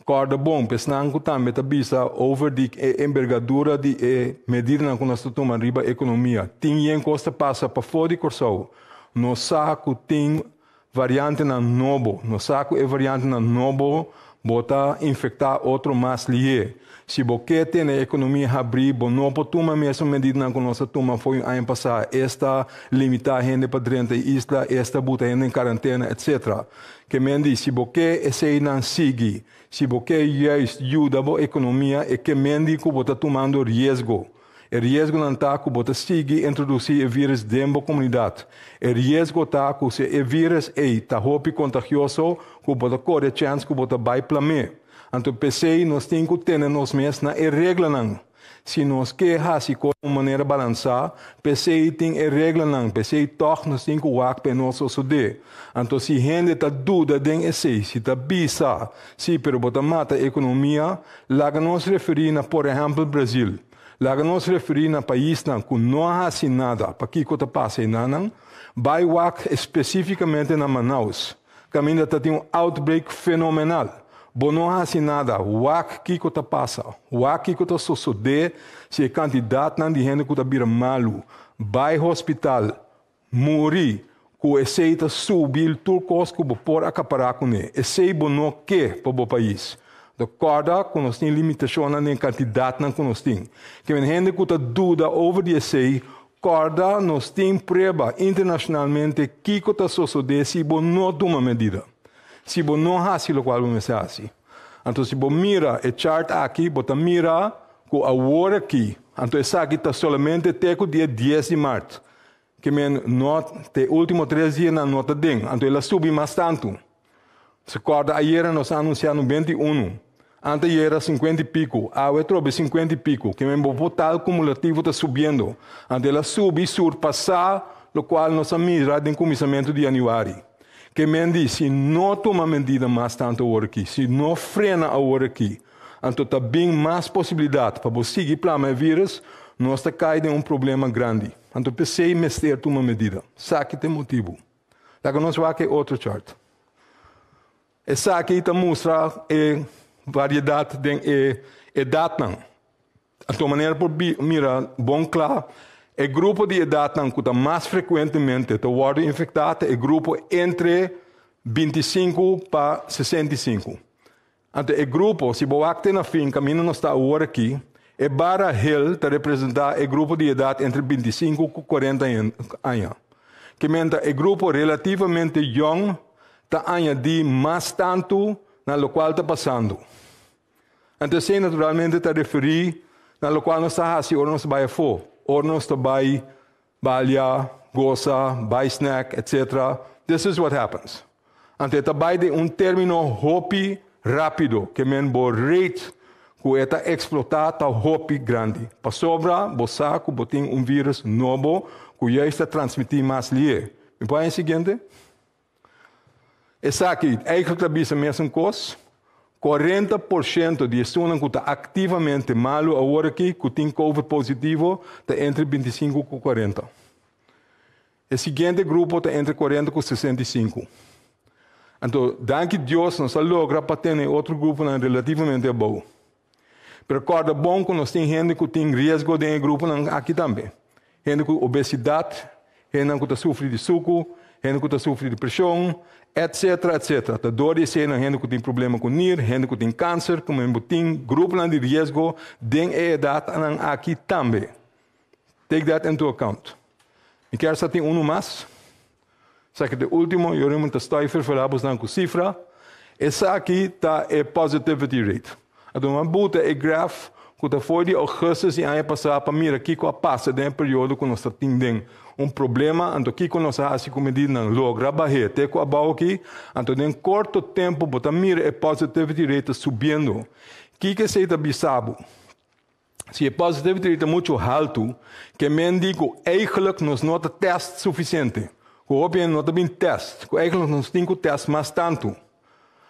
Kòrda bon, pa esnan ku tambe ta bisa over di e embergadura di e medidanan ku nos ta tuma riba ekonomia. Tin yen kos ta pasa pafó di Kòrsou. Nos sa ku tin variantenan nobo. Nos sa ku e variantenan nobo bo ta infektá otro mas lihé. Si bo ke tene e ekonomia habrí, bo no por tuma mesun medidanan ku nos a tuma fo'i un aña pasá, esta limitá hende pa drenta e isla, esta buta hende den karantena, etcetera. Ke men di, si bo ke eseinan sigui, si bo ke juist yuda bo ekonomia, e ke men di ku bo ta tumando riesgo. E riesgonan ta ku bo ta sigui introdusí e vírus den bo komunidat. E riesgo ta ku si e vírus ei ta hopi kontagioso, ku bo ta kore chèns ku bo ta bai plam'é. Anto p'esei nos tin ku tene nos mes na e reglanan. Si nos ke hasi kos un manera balansá, p'esei tin e reglanan, p'esei tòg nos tin ku wak p'e no sosodé. Anto si hende ta duda den esei, si ta bisa, Sí, pero bo ta mata ekonomia, laga nos referí na por ehèmpel Brazil. Laga nos referí na paisnan ku no a hasi nada pa kiko ta pasa enanan, bai wak espesífikamente na Manaus, kaminda ta tin un outbreak fenomenal. Bo no a hasi nada, wak kiko ta pasa, wak kiko ta sosodé si e kantidatnan di hende ku ta bira malu, bai hospital, muri, ku esei ta subi tur kos ku bo por akapará kuné. Esei bo no ke pa bo pais. Ta kòrda ku nos tin limitashonnan den e kantidatnan ku nos tin. Ke men hende ku ta duda over di esei, kòrda nos tin prueba internashonalmente kiko ta sosodé si bo no tuma medida, si bo no hasi lokual bo mester hasi. Anto si bo mira e chart aki, bo ta mira ku awor aki, anto esaki ta solamente te ku dia dies di mart, Ke men no te ultimo tres dianan no ta den, anto el a subi mas tantu. Si kòrda ayera nos a anunsiá 91, anteayera sinkuenta i piku, awe trobe sinkuenta i piku, ke men bo total kumulativo ta subiendo. Anto el a subi surpasá lokual nos a mira den kuminsamentu di yanüari. Ke men di si no tuma medida mas tantu awor aki, si no frena awor aki, anto ta bin mas posibilidat pa bo sigui plama e vírus, nos ta kai den un problema grandi. Anto p'esei mester tuma medida. Esaki ta e motibu. Laga nos wak e otro chart. Esaki ta mustra e variedat den e edatnan. Anto manera por mira bon kla, e grupo di edatnan ku ta mas frekuentemente ta wòrdu infektá ta e grupo entre 25 pa 65. Anto e grupo, si bo wak te na fin kaminda nos ta awor aki, e bara hel ta representá e grupo di edat entre 25 ku 40 aña. Ke men ta e grupo relativamente yòn ta añadí mas tantu na lokual ta pasando. Anto esei naturalmente ta referí na lokual nos ta hasi ora nos ta bai afó, ora nos ta bai balia, gosa, bai snack, etc. This is what happens. Anto e ta bai den un término hopi rápido, ke men bo rate ku e ta eksplotá ta hopi grandi. Pasobra bo sa ku bo tin un vírus nobo ku juist ta transmití mas lihé. Mi por haña e siguiente? Esaki eigenlijk ta bisa mesun kos. 40% di esunnan ku ta aktivamente malu awor aki ku tin covid positivo ta entre 25 ku 40. E siguiente grupo ta entre 40 ku 65. Anto, danki Dios nos a logra pa tene e otro gruponan relativamente abou. Pero kòrda bon ku nos tin hende ku tin riesgo den e gruponan aki tambe. Hende ku obesidat, hendenan ku ta sufri di suku, hende ku ta sufri di preshon, etcetera, etcetera. Ta dor di eseinan hende ku tin problema ku nir, hende ku tin kanser, ku men bo tin gruponan di riesgo den e edatnan aki tambe. Take that into account. Mi kier sa tin unu mas. Esaki ta e ultimo, yo riba ta stoi ferfelá bosnan ku sifra. Esaki ta e positivity rate. Anto mi a buta e graf ku ta for di augustus di aña pasá pa mira kiko a pasa den e periodo ku nos ta tin den un problema, anto kiko nos a hasi ku medidanan logra bah'é te ku abou aki. Anto den korto tempu bo ta mira e positivity rate ta subiendo. Kiko esei ta bisa bo? Si e positivity rate ta muchu haltu, ke men di ku eigenlijk nos no ta test sufisiente. Ku hopi hende no ta bin test, ku eigenlijk nos tin ku test mas tantu.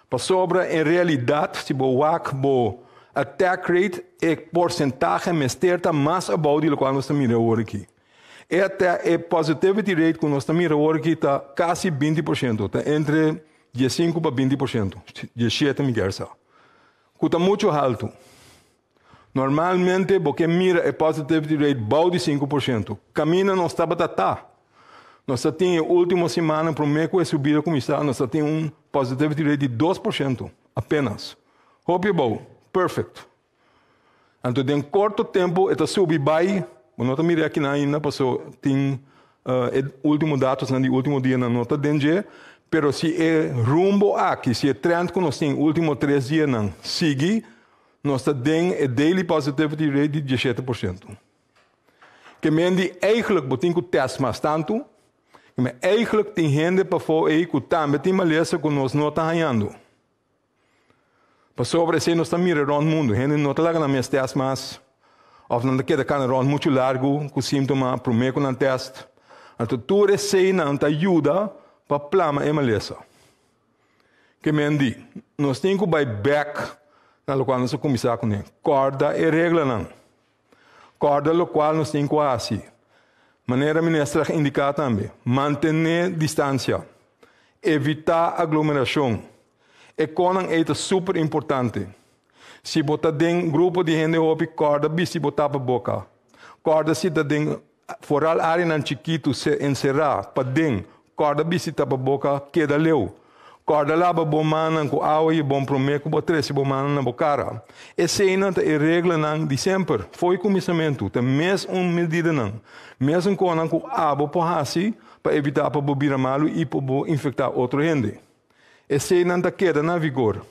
Pasobra en realidat si bo wak bo attack rate, e porsentahe mester ta mas abou di lokual nos ta mira awor aki. E e positivity rate ku nos ta mira awor aki ta kasi 20%, ta entre 15 pa 20%, 17 mi ke sa. Ku ta muchu haltu. Normalmente, bo ke mira e positivity rate bou di 5%. Kaminda nos tabata ta. Nos tin e último siman, promé ku e subida kuminsá, nos tin un positivity rate di 2% apenas. Hopi bon, perfect. Anto, den korto tempu, e ta subi bai, no ta mira aki ainda, paso tin e último datonan di último dia no ta den, pero si e rumbo aki, si e trend ku nos tin último 3 dianan sigui, nos ta den e daily positivity rate di 17%. Ke men di eigenlijk bo tin ku test mas tantu, ke men eigenlijk tin hende pafó ei ku tambe tin malesa ku nos no ta hañando. Pasobra esei nos ta mira rònt mundu, hende no ta laga nan mes test mas, òf nan ta keda kana rònt muchu largu ku síntoma promé ku nan test. Anto tur eseinan ta yuda pa plama e malesa. Ke men di, nos tin ku bai bèk na loke nos a kuminsá kuné. Kòrda e reglanan. Kòrda loke nos tin ku hasi. Manera minister a indiká tambe, mantené distansia, evitá aglomerashon. E kosnan ta super importante. Si bo ta den grupo di hende hopi, kòrda bisti bo tapaboka. Kòrda si ta den vooral áreanan chikitu se enserá paden, kòrda bisti tapaboka, keda leu. Kòrda laba bo mannan ku awa i habon promé ku bo trese bo mannan na bo kara. Eseinan ta e reglanan di semper. For di kuminsamentu, ta mesun medidanan. Mesun kosnan ku abo por hasi pa evitá pa bo bira malu i pa bo infektá otro hende. Eseinan ta keda na vigor.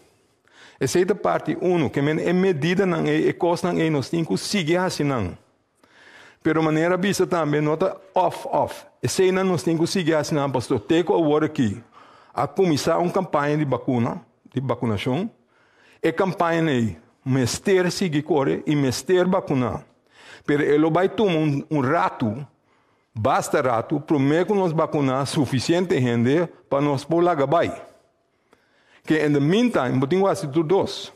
Esei ta parti 1, ke men e medidanan e kosnan ei nos tin ku sigui hasi nan. Pero manera bisa tambe no ta off off. Eseinan nos tin ku sigui hasi nan pasobra te ku awor aki a kuminsá un kampaña di vakuna, di vakunashon. E kampaña ei mester sigui kore i mester vakuná. Pero e lo bai tuma un ratu, basta ratu, promé ku nos vakuná sufisiente hende pa nos por laga bai. Ke in the meantime, bo tin ku hasi tur dos.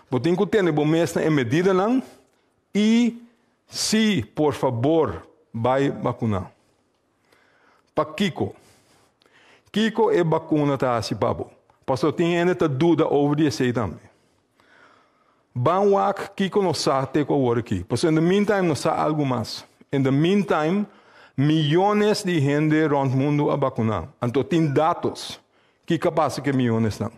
Bo tin ku tene bo mes na e medidanan i si, por fabor, bai vakuná. Pakiko? Kiko e vakuna ta hasi pa bo? Paso tin hende ta duda over di esei tambe. Ban wak kiko nos sa te ku awor aki. Paso in the meantime nos sa algu mas. In the meantime, miónes di hende rònt mundu a vakuná. Anto tin datos kiko a pasa ku e miónesnan.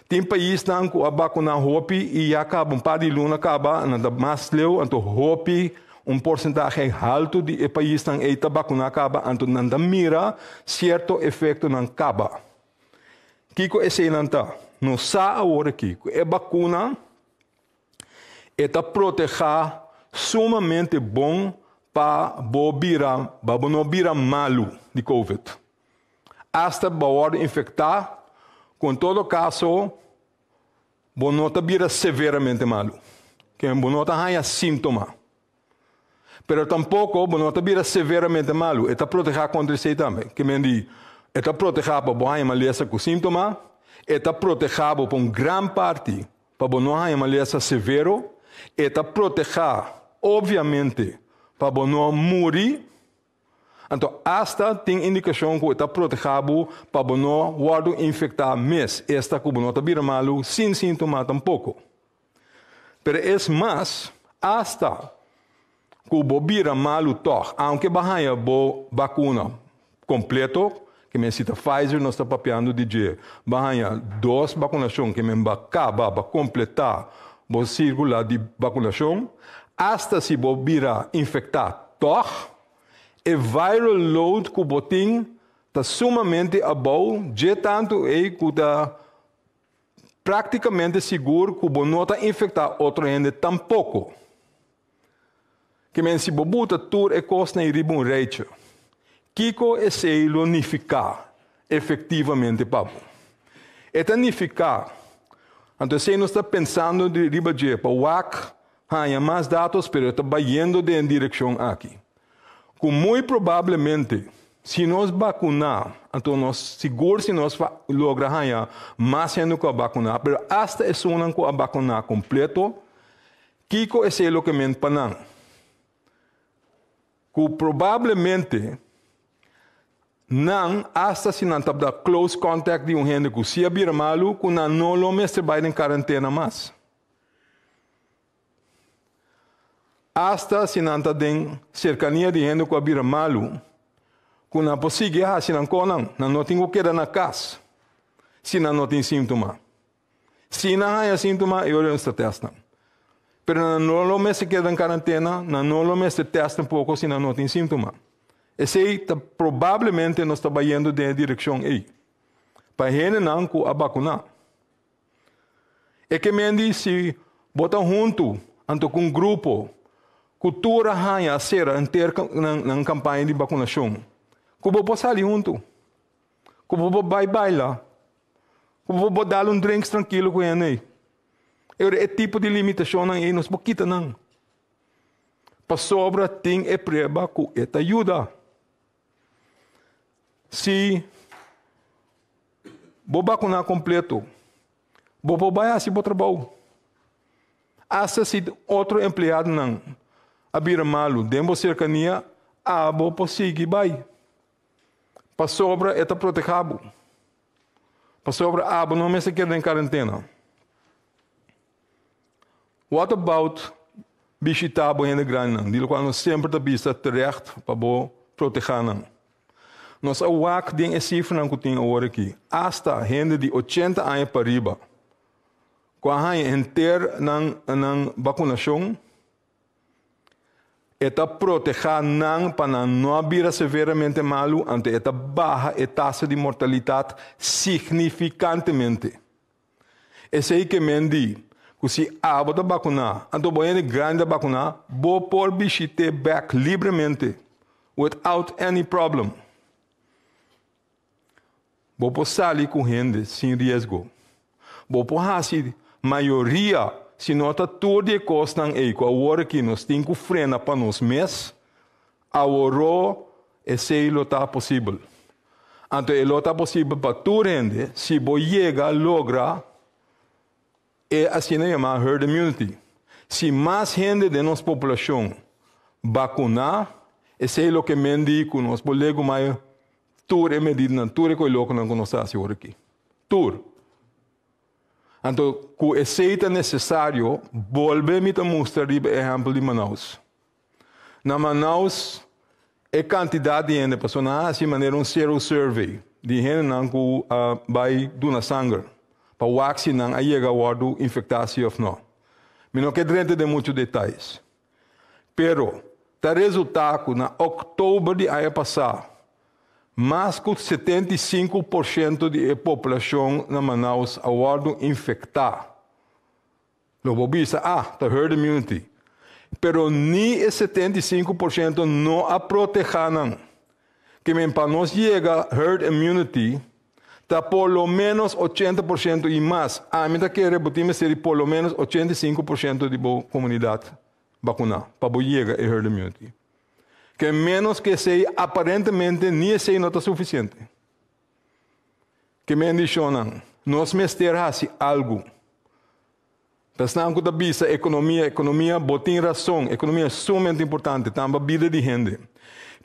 Tin paisnan ku a vakuná hopi i ya kaba un par di luna kaba, nan ta mas leu, anto hopi un porsentahe haltu di e paisnan ei ta vakuná kaba, anto nan ta mira sierto efektonan kaba. Kiko eseinan ta? Nos sa awor aki ku e vakuna e ta protehá sumamente bon pa bo bira, pa bo no bira malu di COVID. Hasta bo wòrdu infektá, ku en todo kaso, bo no ta bira severamente malu. Ke bo no ta haña síntoma. Pero tampoko bo no ta bira severamente malu. E ta protehá kontra esei tambe. Ke men di, e ta protehá pa bo haña malesa ku síntoma, e ta protehá bo pa un gran parti pa bo no haña malesa severo, e ta protehá, obviamente, pa bo no muri. Anto, hasta tin indikashon ku e ta protehá bo pa bo no wòrdu infektá mes, esta ku bo no ta bira malu sin síntoma tampoko. Pero es mas, hasta ku bo bira malu tòg, aunke bo haña bo vakuna kompleto, ke men si ta Pfizer nos ta papiando di dje, bo haña dos vakunashon ke men b'a kaba, b'a kompletá bo sirkulo di vakunashon, hasta si bo bira infektá tòg, e viral load ku bo tin ta sumamente abou, dje tantu ei ku ta práktikamente sigur ku bo no ta infektá otro hende tampoko. Ke men si bo buta tur e kosnan riba un rijtje, kiko esei lo nifiká efektivamente pa bo? E ta nifiká, anto esei nos ta pensando di riba dje, pa wak haña mas datos, pero ta bayendo den direkshon aki. Ku muy probablemente, si nos vakuná, anto nos sigur si nos logra haña mas hende ku a vakuná, pero hasta esunnan ku a vakuná kompleto, kiko esei lo ke men pa nan? Ku probablemente nan, asta si nan tabata close contact di un hende ku si a bira malu, ku nan no lo mester bai den karentena mas. Asta si nan ta den serkania di hende ku a bira malu, ku nan por sigui hasi nan konan, nan no tin ku keda na kas si nan no tin síntoma. Si nan haña síntoma, e ora nan ta tèst nan. Pero nan no lo mester keda den karantena, nan no lo mester tèst tampoko si nan no tin síntoma. Esei ta probablemente nos ta bayendo den e direkshon ei. Pa hendenan ku a bakuná. E ke men di si bo ta huntu anto ku un grupo ku tur a haña a sera henter nan kampaña di bakunashon, ku bo por sali huntu, ku bo por bai baila, ku bo por dal un drinks trankilo ku hende ei. E ora e tipo di limitashonnan ei nos por kita nan. Pasobra tin e prueba ku e ta yuda. Si bo bakuná kompleto, bo por bai hasi bo trabou. Asta si otro empleadonan a bira malu den bo serkania, abo por sigui bai. Pasobra e ta protehá bo. Pasobra abo no mester keda den karentena. What about bishitá bo hende grandinan, di lokual nos semper ta bisa terecht pa bo protehá nan? Nos a wak den e sifranan ku tin awor aki, asta hende di ochenta aña pa riba ku a haña henter nan nan bakunashon, e ta protehá nan pa nan no a bira severamente malu, anto e ta baha e tasa di mortalitat signifikantemente. Esei ke men di ku si abo ta bakuná, anto bo hende grandi ta bakuná, bo por bishit'é bèk libremente, without any problem. Bo por sali ku hende sin riesgo. Bo por hasi mayoria, si no ta tur di e kosnan ei ku awor aki nos tin ku frena pa nos mes, aworó esei lo ta posibel. Anto e lo ta posibel pa tur hende si bo yega logra e asina yamá herd immunity. Si mas hende den nos populashon bakuná, esei lo ke men di ku nos por legumai tur e medidanan, tur e koilokonan ku nos ta hasi ora aki. Tur. Anto ku esei ta nesesario, bolbe mi ta mustra riba e ehèmpel di Manaus. Na Manaus e kantidat di hende, pasobra nan a hasi manera un sero survey di hendenan ku a bai duna sanger pa wak si nan a yega wòrdu infektá si òf nò. Mi no ke drenta den muchu detayes. Pero ta resultá ku na òktober di aña pasá mas ku 75% di e poblashon na Manaus a wòrdu infektá. Lo bo bisa, ah, ta herd immunity. Pero ni e 75% no a protehá nan. Ke men pa nos yega herd immunity ta por lo menos 80% i mas. Ami ta kere bo tin mester di por lo menos 85% di bo komunidat bakuná pa bo yega e herd immunity. Ke menos ke esei aparentemente ni esei no ta sufisiente. Ke bendishonnan? Nos mester hasi algu. Pa esnan ku ta bisa ekonomia, ekonomia, bo tin rason, ekonomia es sumamente importante, tambe bida di hende.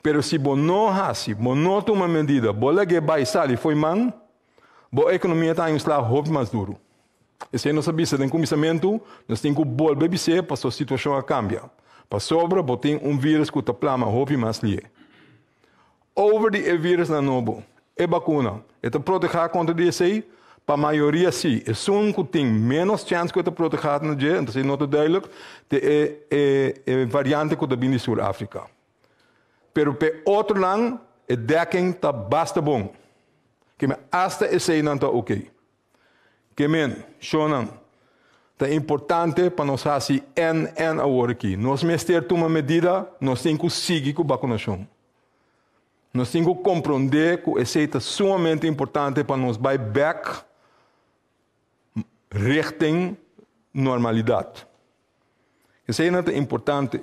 Pero si bo no hasi, bo no tuma medida, bo lag'é bai sali fo'i man, bo ekonomia ta haña un sla hopi mas duru. Esei nos a bisa den kuminsamentu, nos tin ku bolbe bis'é pasobra situashon a kambia. Pasobra bo tin un virus ku ta plama hopi mas lié. Over di e virusnan nobo, e bakuna, e ta protehá kontra di esei? Pa mayoria sí. Esun ku tin ménos chèns ku e ta protehá na dje, entonces ei no ta duidelijk, ta e e variante ku ta bin di Sur Afrika. Pero pa e otronan e dekking ta basta bon. Keme asta eseinan ta oké. Ke men, shonnan, ta importante pa nos hasi NN awor aki. Nos mester tuma medida, nos tin ku sigui ku bakunashon. Nos tin ku komprondé ku esei ta sumamente importante pa nos bai bèk richting normalidat. Eseinan ta importante.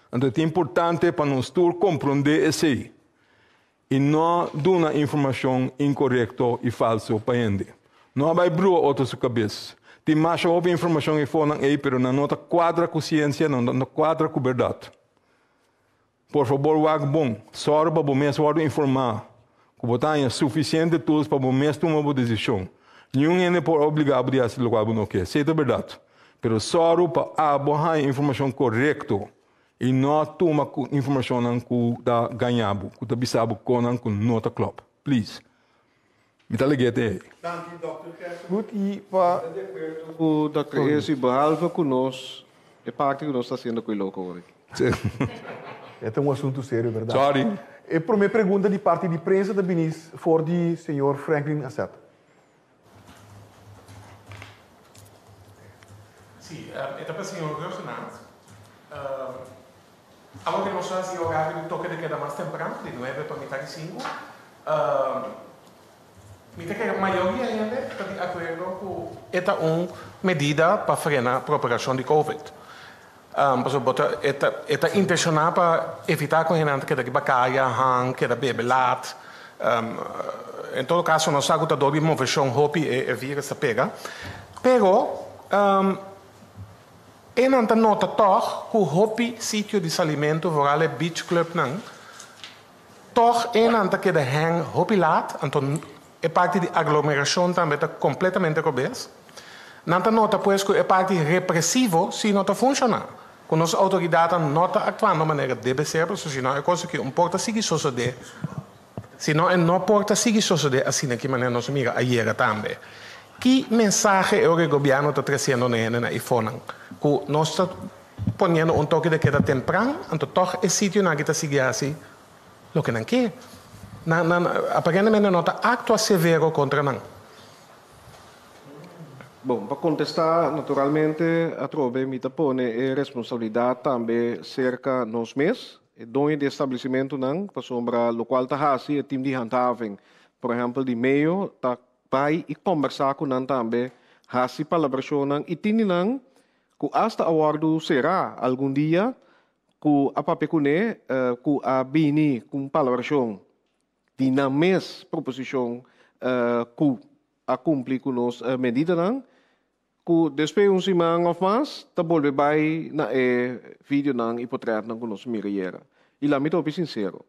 Anto ta importante pa nos tur komprondé esei i no duna informashon inkorekto i falso pa hende. No a bai brua otro su kabes. Tin masha hopi informashon ei fonan ei, pero nan no ta kuadra ku siensia, nan no ta kuadra ku bèrdat. Por fabor wak bon, sòru pa bo mes wòrdu informá ku bo ta haña sufisiente tools pa bo mes tuma bo desishon. Niun hende por obligá bo di hasi lokual bo no ke, esei ta bèrdat. Pero sòru pa abo haña informashon korekto i no tuma ku informashonnan ku ta gaña bo, ku ta bisa bo konan ku no ta klòp. Please. Mi ta leg'é te ei. Danki Dòkter Kersgoed i pa. Mi ta di akuerdo ku Dòkter Esi behalve ku nos e parti ku nos ta hasiendo ku e loko awor aki. E ta un asuntu serio berdad. Sorry. E prome pregunta di parti di prensa ta bini for di señor Franklin Asset. Si, e ta pa señor Ruggenaath. Awor ku nos hasi e orario di toke de keda mas tempran, di nuebe pa mitad di sinku, mi ta kere mayoria hende ta di akuerdo ku e ta un medida pa frena propagashon di covid. Pasobra bo ta e ta e ta intenshoná pa evitá ku hendenan ta keda riba kaya, han, keda bebe lat. En todo kaso nos sa ku ta dor di moveshon hopi e virus ta pega. Pero E nan ta nota tòg ku hopi sitio di salimentu, vooral e beach clubnan, tòg e nan ta keda hèng hopi lat, anto e parti di aglomerashon tambe ta kompletamente robes. Nan ta nota pues ku e parti represivo si no ta funshoná, ku nos outoridatnan no ta aktuando manera debe ser, pasobra si no e kos aki un por ta sigui sosodé, si no e no por ta sigui sosodé asina ki manera nos a mira ayera tambe. Ki mensahe e ora e gobièrnu ta tresiendo na hende na ifonan? Ku nos ta poniendo un toke de keda tempran, anto tòg e sitionan aki ta sigui hasi loke nan ke. Nan, nan aparentemente no ta aktua severo kontra nan. Bon, pa kontestá, naturalmente atrobe mi ta pone e responsabilidat tambe serka nos mes, e doño di establesimentunan, pasobra lokual ta hasi e tim di handhaving, por ehèmpel di meo, ta Bai i kombersá ku nan tambe, hasi palabrashonnan i tini nan ku asta a wòrdu será algun dia ku a papia kuné ku a bini ku un palabrashon di nan mes proposishon ku a kumpli ku nos medidanan, ku despues un siman òf mas ta bolbe bai na e videonan i potrètnan ku nos mira yera. I laat mi ta hopi sinsero,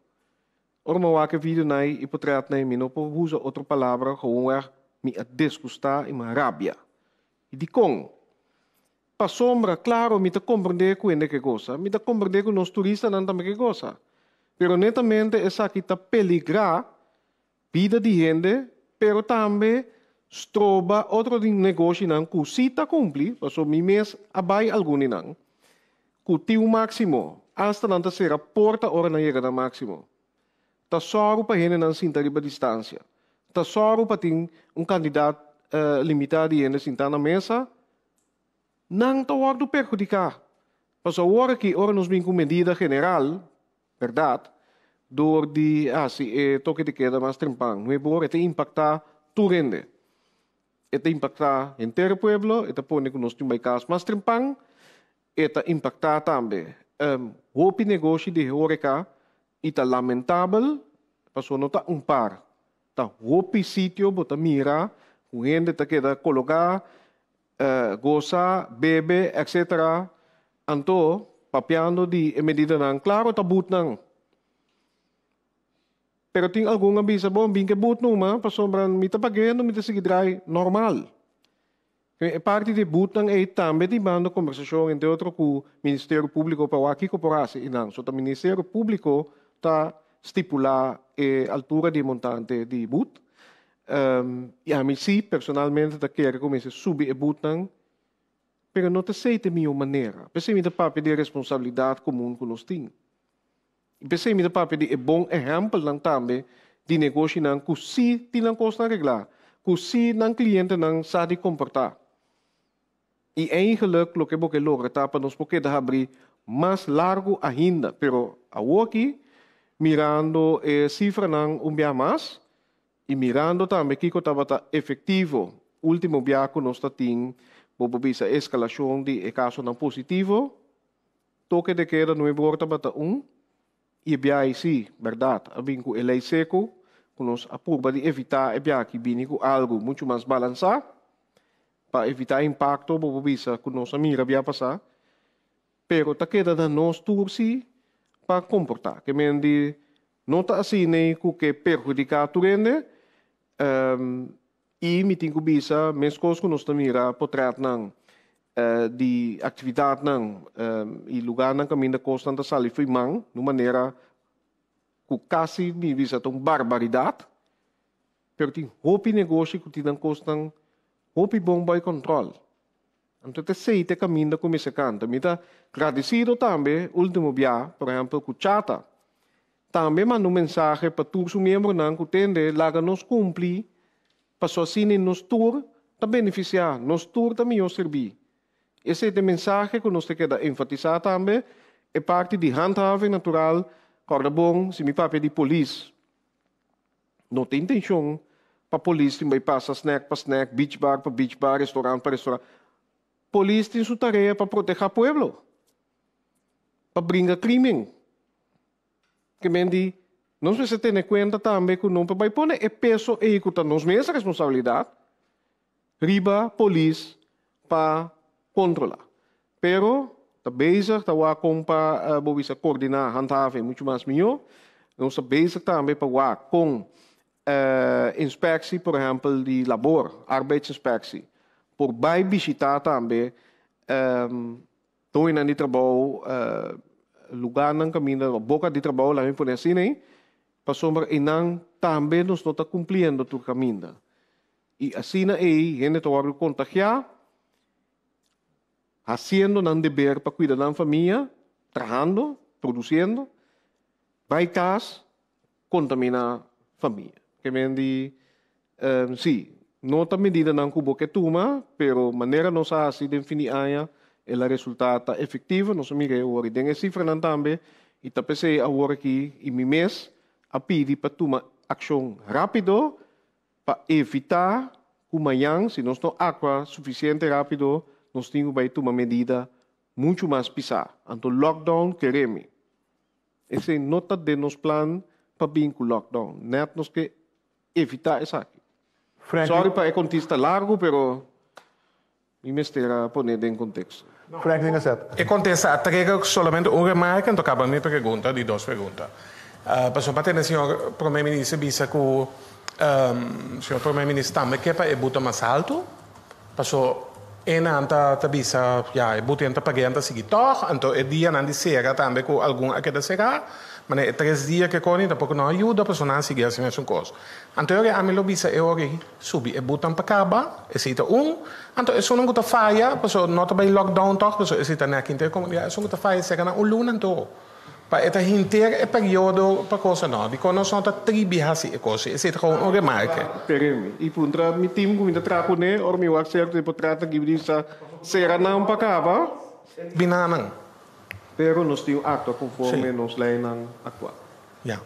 Ora mi a wak e videonan ei i potretnan ei, mi no por usa otro palabra, gewoonweg mi a disgustá i mi a rabia. I dikon? Pasobra, klaro, mi ta komprendé ku hende ke gosa, mi ta komprendé ku nos turistanan tambe ke gosa, pero netamente esaki ta peligrá bida di hende, pero tambe stroba otro di negoshinan ku sí ta kumpli, pasobra mi mes a bai algun di nan, Ku tin un máksimo, asta nan ta sera porta ora nan yega na máksimo. Ta sòru pa hendenan sinta riba distansia. Ta sòru pa tin un kantidat limitá di hende sintá na mesa. Nan ta wòrdu perhudiká. Pasobra awor aki ora nos bin ku medida general, bèrdat, dor di hasi e toke di keda mas trempan, nuebe ora e ta impaktá tur hende. E ta impaktá henter e pueblo, e ta pone ku nos tin bai kas mas trempan, e ta impaktá tambe hopi negoshi di horeca i ta lamentabel pasobra no ta un par, ta hopi sitio bo ta mira ku hende ta keda koloká, gosa, bebe etc. Anto papiando di e medidanan klaro ta butnan. Pero tin algun a bisa, bon, bin ke but numa, pasobra mi ta pagendo, mi ta sigui draai normal. E parti di e butnan ei tambe tin banda kombersashon entre otro ku Ministerio Públiko pa wak kiko por hasi einan. So ta Ministerio Públiko ta stipulá e altura di e montante di but. I ami sí personalmente ta kere ku mester subi e butnan, pero no ta esei ta e mihó manera. P'esei mi ta papia di e responsabilidat komun ku nos tin. I p'esei mi ta papia di e bon ehèmpelnan tambe di negoshinan ku sí tin nan kosnan reglá, ku sí nan klientenan sa di komportá. I eigenlik loke bo ke logra ta pa nos por keda habrí mas largu ainda, pero awoki, mirando e sifranan un bia mas i mirando tambe kiko tabata efektivo último bia ku nos ta tin, bo por bisa eskalashon di e kasonan positivo, Toke de keda nuebe or tabata un i e biahe sí, bèrdat, a bin ku e lei seku ku nos a purba di evitá e biaha aki bini ku algu muchu mas balansá pa evitá impakto bo por bisa ku nos a mira bia pasá, pero ta keda na nos tur sí. pa komportá. Ke men di no ta asina ku ke perhudiká tur hende i mi tin ku bisa meskos ku nos ta mira potrètnan di aktividatnan i lugánan kaminda kosnan ta sali fo'i man di un manera ku kasi mi bisa ta un barbaridat, pero tin hopi negoshi ku tin nan kosnan hopi bon bai kòntròl. Anto ta esei ta e kaminda ku mester kanta. Mi ta gradisido tambe último bia, por ehèmpel, ku Chata tambe manda un mensahe pa tur su miembronan ku tende laga nos kumpli pasobra asina nos tur ta benefisiá, nos tur ta mihó sirbí. Esei ta e mensahe ku nos ta keda enfatisá tambe, e parti di handhaving natural, kòrda bon, si mi papia di polis, no ta intenshon pa polis tin bai pasa snack pa snack, beach bar pa beach bar, restaurant pa restaurant. Polis tin su tarea pa protehá pueblo, pa bringa krimen. Ke men di, nos mester tene kuenta tambe ku no por bai pone e peso ei ku ta nos mes responsabilidat riba polis pa kontrolá. Pero ta bezig ta wak kon pa bo bisa koordiná handhaving muchu mas mihó. Nos ta bezig tambe pa wak kon inspeksie por ehèmpel di labor, arbeidsinspectie, por bai bishitá tambe Doñonan di trabou, lugarnan kaminda boka di trabou, laga mi pone asina ei, pasobra einan tambe nos no ta kumpliendo tur kaminda. I asina ei hende ta wòrdu kontagiá, hasiendo nan deber pa kuida nan famia, trahando, produsiendo, bai kas, kontamina famia. Ke men di, si, no ta medidanan ku bo ke tuma, pero manera nos a hasi den fin di aña, el a resultá ta efektivo, nos a mira e awor i den e sifranan tambe, i ta p'esei awor aki i mi mes a pidi pa tuma akshon rápido pa evitá ku mañan, si nos no aktua sufisiente rápido, nos tin ku bai tuma medida muchu mas pisá. Anto lockdown kere mi. Esei no ta den nos plan pa bin ku lockdown. Nèt nos ke evitá esaki. Sorry pa e kontista largu, pero mi mester a pon'é den konteksto. Franklin Gazet. E kontesta a trega solamente un remarka, anto kaba mi pregunta di dos pregunta. Pasobra pa tende señor Prome Minister bisa ku señor Prome Minister tambe ke pa e buta mas haltu. Paso e nan ta ta bisa, ya, e buten ta pag'é, nan ta sigui tòg. Anto e dianan di sera tambe ku algun a keda será, manera e tres dia ke koni tampoko no a yuda, paso nan a sigui hasi mesun kos. Anto e ora ami lo bisa e ora ei, subi e butan pa kaba, esei ta un. Anto esunnan ku ta faya, paso no ta bai lockdown tòg, paso esei ta nèk henter komunidat, esun ku ta faya sera nan un luna anto. Pa e ta hinter e periodo pa cosa no. Dikon nos no ta tribi hasi e cos? Esei ta gewoon un remarke. Peremi. I puntra mi team ku mi ta traha kuné ora mi wak serto e por trata ki bisa sera nan pa kaba. Bina nan. Pero nos tin un aktua konforme nos leinan aktual. Ya.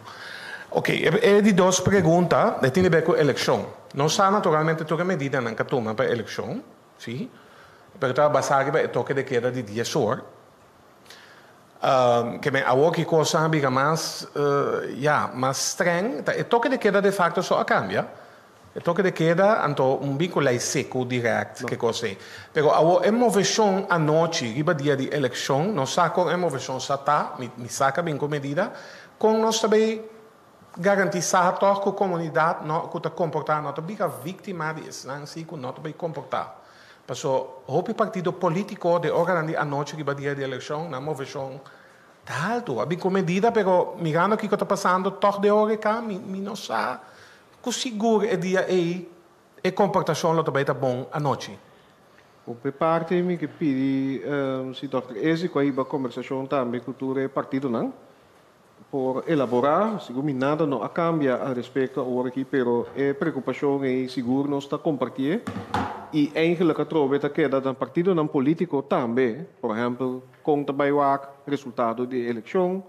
Ok, e di dos pregunta e tin di ber ku elekshon. Nos sa naturalmente tur e medidanan ku a tuma pa elekshon, si, pero ta basá riba e toke de keda di dies or. Ke men awor ki kosnan a bira mas, ya, mas streng, ta e toke de keda de facto so a kambia. E toke de keda, anto un bin ku lei seku dirèkt ke kos ei. Pero awor e moveshon anochi riba dia di elekshon, nos sa kon e moveshon sa ta, mi mi sa ka bin ku medida, kon nos ta bay garantisá tòg ku komunidat no ku ta komportá no ta bira víktima di esnan si ku no ta bay komportá. Paso hopi partido politico den oranan di anochi riba dia di eleccion nan movecion ta halto. A bin cu medida pero mirando kico ta pasando toch den ora eka mi mi no sa cu sigur e dia ey e comportacion lo ta bay ta bon anochi. Op e parti mi ke pidi si Dòkter Ezi cu a hiba combersacion tambe cu tur e partidonan por elaborá, sigur mi nada no a kambia al respekto awor aki, pero e preokupashon ei sigur nos ta kompartié i eigenlik atrobe ta keda na partidonan polítiko tambe, por ehèmpel kon ta bai wak resultado di e elekshon,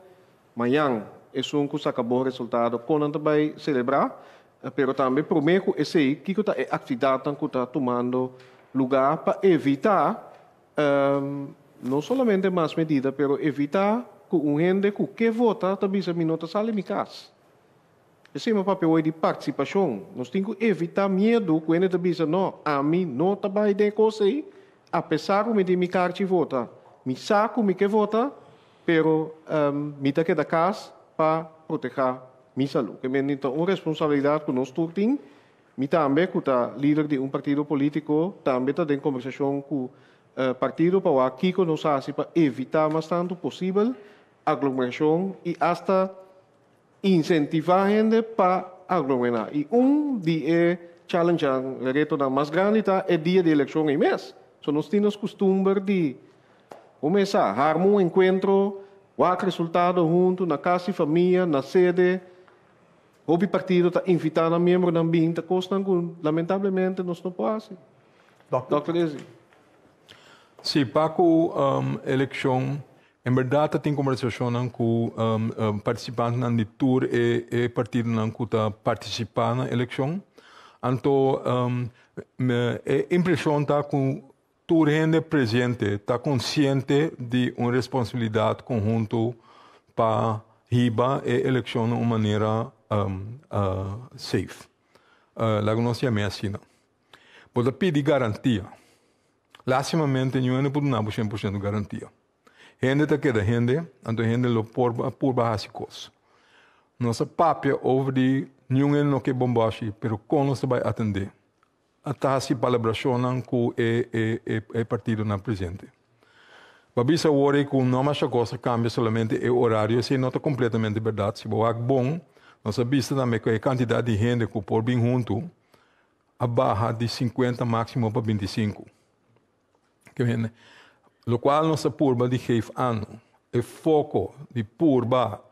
mañan esun ku saka bon resultado kon nan ta bai selebrá, pero tambe promé ku esei kiko ta e aktividatnan ku ta tumando lugá pa evitá No solamente mas medida, pero evita cu un hende cu ke vota ta bisa mi no ta sali mi cas. Esey mi a papia hoy di participacion. Nos tin cu evita miedo cu hende ta bisa no, ami no ta bay den e cos ey, apesar cu mi tin mi carchi vota. Mi sa cu mi ke vota, pero mi ta keda kas pa protehá mi salú. Ke men ta un responsabilidat ku nos tur tin. Mi tambe ku ta lider di un partido polítiko tambe ta den kombersashon ku partido pa wak kiko nos hasi pa evitá mas tantu posibel aglomerashon i asta insentivá hende pa aglomerá. I un di e challengenan, retonan mas grandi ta e dia di elekshon ei mes. So nos tin nos kustumber di kumesá harma un enkuentro, wak resultado huntu na kas di famia, na sede. Hopi partido ta invitá nan miembronan bin, ta kosnan ku lamentablemente nos no por hasi. Dòkter Izzy. Sí, pa ku elekshon En berdad ta tin conversacionnan cu participantenan di tur e e partidonan cu ta participa na eleccion. Anto e impresion ta cu tur hende presente ta consciente di un responsabilidad conhunto pa hiba e eleccion na un manera safe. Laga nos yam'e asina. Bo ta pidi garantia. Lastimamente niun hende por duna bo 100% garantia. Hende ta keda hende, anto hende lo por purba hasi kos. Nos a papia over di niun hende no ke bombashi, pero kon nos ta bai atendé? A ta hasi palabrashonnan ku e e e e partidonan presente. Bo a bisa awor ei ku no masha kos a kambia solamente e orario, esei no ta kompletamente bèrdat. Si bo wak bon, nos a bisa tambe ku e kantidat di hende ku por bin huntu a baha di 50 máximo pa 25. Ke mende, lokual nos a purba di geef aan, e foko di purba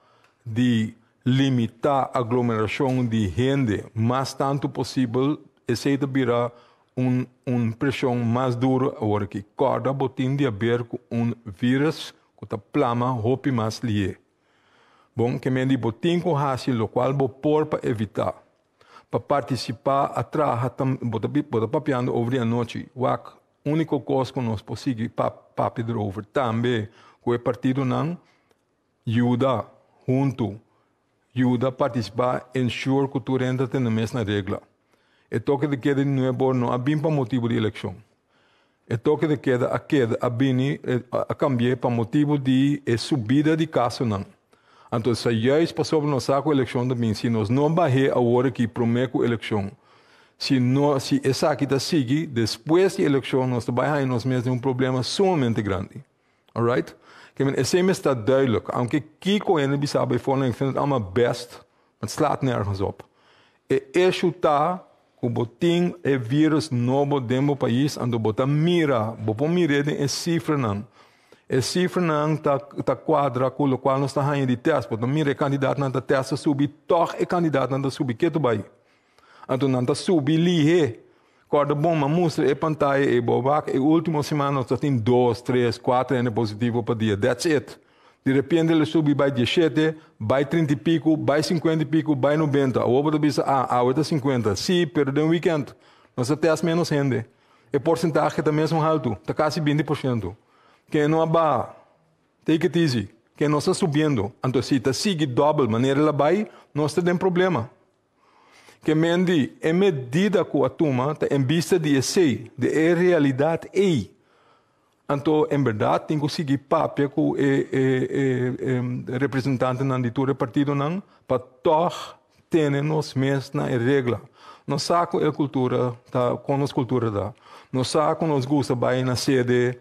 di limitá aglomerashon di hende mas tantu posibel, esei ta bira un un preshon mas duru awor aki. Kòrda bo tin di haber ku un vírus ku ta plama hopi mas lié. Bon, ke mende bo tin ku hasi lokual bo por pa evitá. Pa partisipá a traha ta bo ta bo ta papiando over di anochi. Wak, úniko kos ku nos por sigui pa papia derover tambe ku e partidonan yuda huntu, yuda partisipá ensure ku tur hende ta tene mes na regla. E toke de keda di nuebe or no a bin pa motibu di elekshon. E toke de keda a keda a bini a kambi'é pa motibu di e subida di kasonan. Anto sa juist pasobra nos sa ku elekshon ta bin, si nos no bah'é awor aki promé ku elekshon, si no si esaki ta sigui despues di elekshon nos ta bai haña nos mes den un problema sumamente grandi. Alright? Ke men esei mes ta duidelijk. Aunke kiko hende bisa bo eifor, ik vind het allemaal best, maar het slaat nergens op. E issue ta ku bo tin e virus nobo den bo pais, anto bo ta mira, bo por mir'é den e sifranan. E sifranan ta ta kuadra ku lokual nos ta haña di tèst. Bo ta mira e kandidatnan ta tèst ta subi, tòg e kandidatnan ta subi ketu bai. Anto nan ta subi lihé. Kòrda bon, m'a mustra e pantaya ei bo wak e último siman nos ta tin dos, tres, kuater hende positivo pa dia. That's it. Di repente el a subi bai dieshete, bai trinta i piku, bai sinkuenta i piku, bai nobenta. Awor bo ta bisa, ah, awe ta sinkuenta. Sí, pero den wikènt nos ta tèst ménos hende. E porsentahe ta mesun haltu, ta kasi 20%. Ken no a baha? Take it easy. Ken nos ta subiendo? Anto si ta sigui dòbel manera el a bai, nos ta den problema. Ke men di, e medida ku a tuma ta en bista di esei, di e realidat ei. Anto en bèrdat tin ku sigui papia ku e e e representantenan di tur e partidonan pa tòg tene nos mes na e regla. Nos sa ku e kultura ta kon nos kultura ta. Nos sa ku nos gusta bai na sede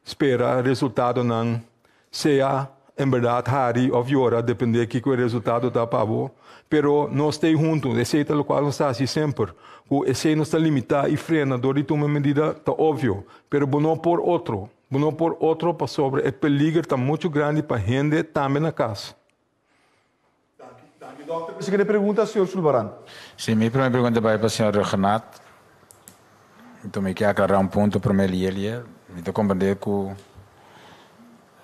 spera resultadonan Sea en berdad hari of yora, depende kiko e resultado ta pa bo, pero nos ta ei huntu, esei ta lokual nos ta hasi semper. Ku esei nos ta limitá i frena dor di tuma medida ta obvio, pero bo no por otro. Bo no por otro pasobra e peliger ta muchu grandi pa hende tambe na kas. Danki dokter. Mi siguiente pregunta señor Sulvaran. Si, mi prome pregunta bai pa señor Rhuggenaath. Enton mi ke aklará un punto prome lielie. Mi ta komprendé ku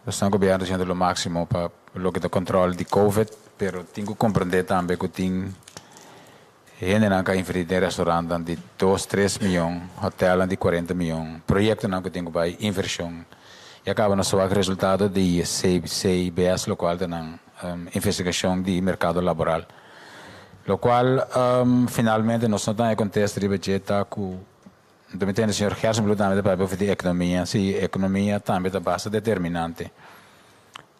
esnan gobièrnu ta hasiendo lo máksimo pa loke ta kòntròl di covid, pero tin ku komprendé tambe ku tin hendenan ku a invertí den restaurantnan di dos, tres mion, hotèlnan di kuarenta mion, proyektonan ku tin ku bai invershon. Ya kaba nos ta wak resultado di CBS lokual ta nan investigashon di merkado laboral. Lokual finalmente nos no ta haña kontesta riba dje ta ku mi tende señor Gerson Blue tambe ta papia over di ekonomia. Si, ekonomia tambe ta basta determinante.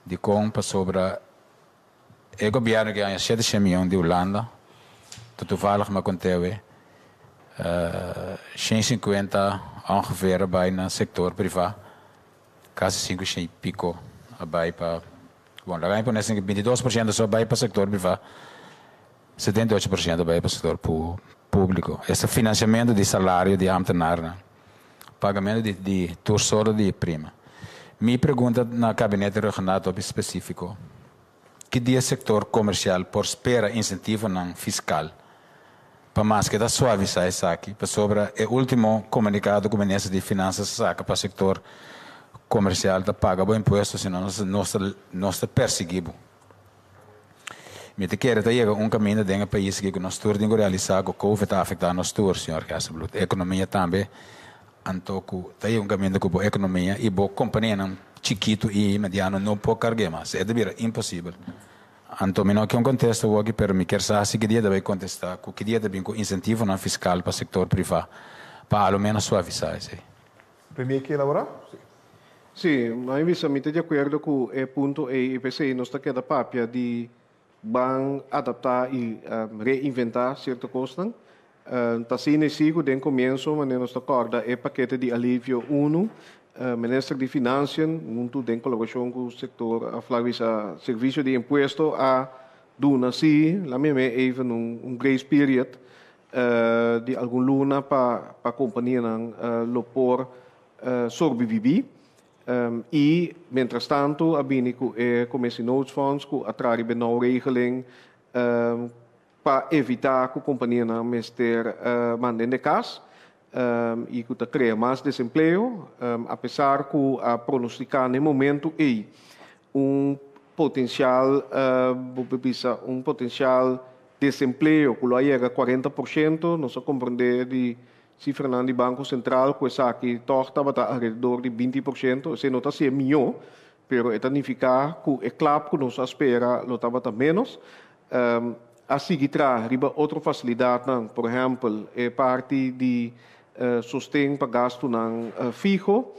Dikon? Pasobra e gobièrnu ke haña shete shen mion di Hulanda, ta toevallig mi a kontewe, 150 ongeveer a bai na sektor privá, kasi sinku shen i piko a bai pa, bon laga mi pone asin, 22% so a bai pa sektor privá, 78% a bai pa sektor públiko. Esta finansiamentu di salario di ámtenarnan. Pagamento di di tur sorto di prima. Mi pregunta na Gabinete Rhuggenaath hopi specifico, ki dia sector comercial por spera incentivonan fiscal pa maske ta suavisa esaki? Pasobra e ultimo comunicado cu Minister di Finanzas a saca pa sector comercial ta paga bo impuesto sino nos nos ta nos ta persigui bo. Mi ta kere ta yega un kaminda den e pais aki ku nos tur tin ku realisá ku Covid ta afektá nos tur, señor Gerstenbluth. Ekonomia tambe. Anto ku ta yega un kaminda ku bo ekonomia i bo kompanianan chikitu i mediano no por karg'é mas. E ta bira imposibel. Anto mi no ke un kontesta awoki pero mi kier sa si ki dia ta bai kontestá ku ki dia ta bin ku insentivonan fiskal pa sektor privá pa alo ménos suavisá esei. Premier ke elaborá? Sí. Sí, a mi bisa mi ta di akuerdo ku e punto ei i p'esei nos ta keda papia di ban adaptá i reinventá sierto kosnan. Ta asina i si ku den komienso manera nos ta kòrda e pakete di alivio unu, Minister di Financiën huntu den kolaborashon ku sektor òf laga bisa Servisio di Impuesto a duna si, laga mi mei even un grace period di algun luna pa pa kompanianan lo por sorbibibí. I mientrastantu a bini ku e Commissie Noodfonds ku a traha riba e nou regeling pa evitá ku kompanianan mester manda hende kas i ku ta krea mas desempleo, apesar ku a pronostiká na e momentu ei un potensial, bo por bisa un potensial desempleo ku lo a yega 40%, nos a komprendé di sifranan di Banko Sentral ku esaki tòg tabata alrededor di 20%, esei no ta hasié mihó, pero e ta nifiká ku e klap ku nos a spera lo tabata ménos. A sigui traha riba otro fasilidatnan, por ehèmpel e parti di sosten pa gastunan fiho,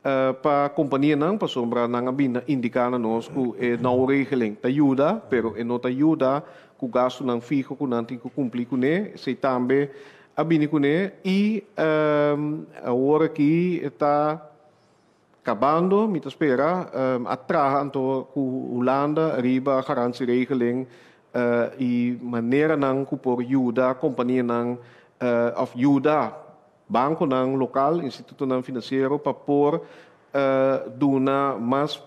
Pa kompanianan, pasobra nan a bin na indiká na nos ku e nou regeling ta yuda, pero e no ta yuda ku gastunan fiho ku nan tin ku kumpli kuné. Esei tambe a bini kuné i awor aki e ta kabando, mi ta spera, a traha anto ku Hulanda riba garantieregeling i maneranan ku por yuda kompanianan òf yuda Bankonan lokal, institutonan finansiero pa por duna mas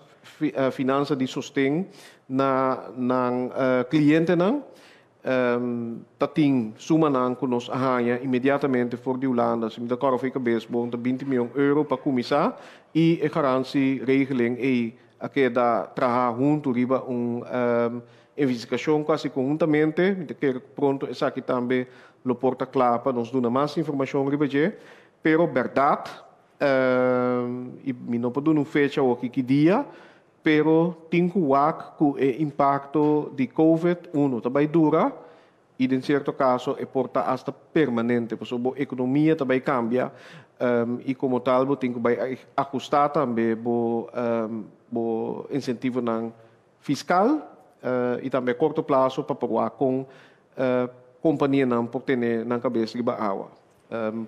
finansa di sosten na nan klientenan. Ta tin sumanan ku nos a haña inmediatamente for di Hulanda, si mi ta kòrda for e kabes bon, ta 20 mion euro pa kuminsá i e garantieregeling ei a keda traha huntu riba un Investigashon ku hasi konhuntamente, mi ta kere ku pronto esaki tambe lo por ta kla pa nos duna mas informashon riba dje, pero bèrdat i mi no por duna un fecha awoki ki dia, pero tin ku wak ku e impakto di covid unu ta bai dura i den sierto kaso e por ta asta permanente, pasobra bo ekonomia ta bai kambia i komo tal bo tin ku bai ahustá tambe bo bo insentivonan Fiskal i tambe a korto plaso pa por wak kon kompanianan por tene nan kabes riba awa.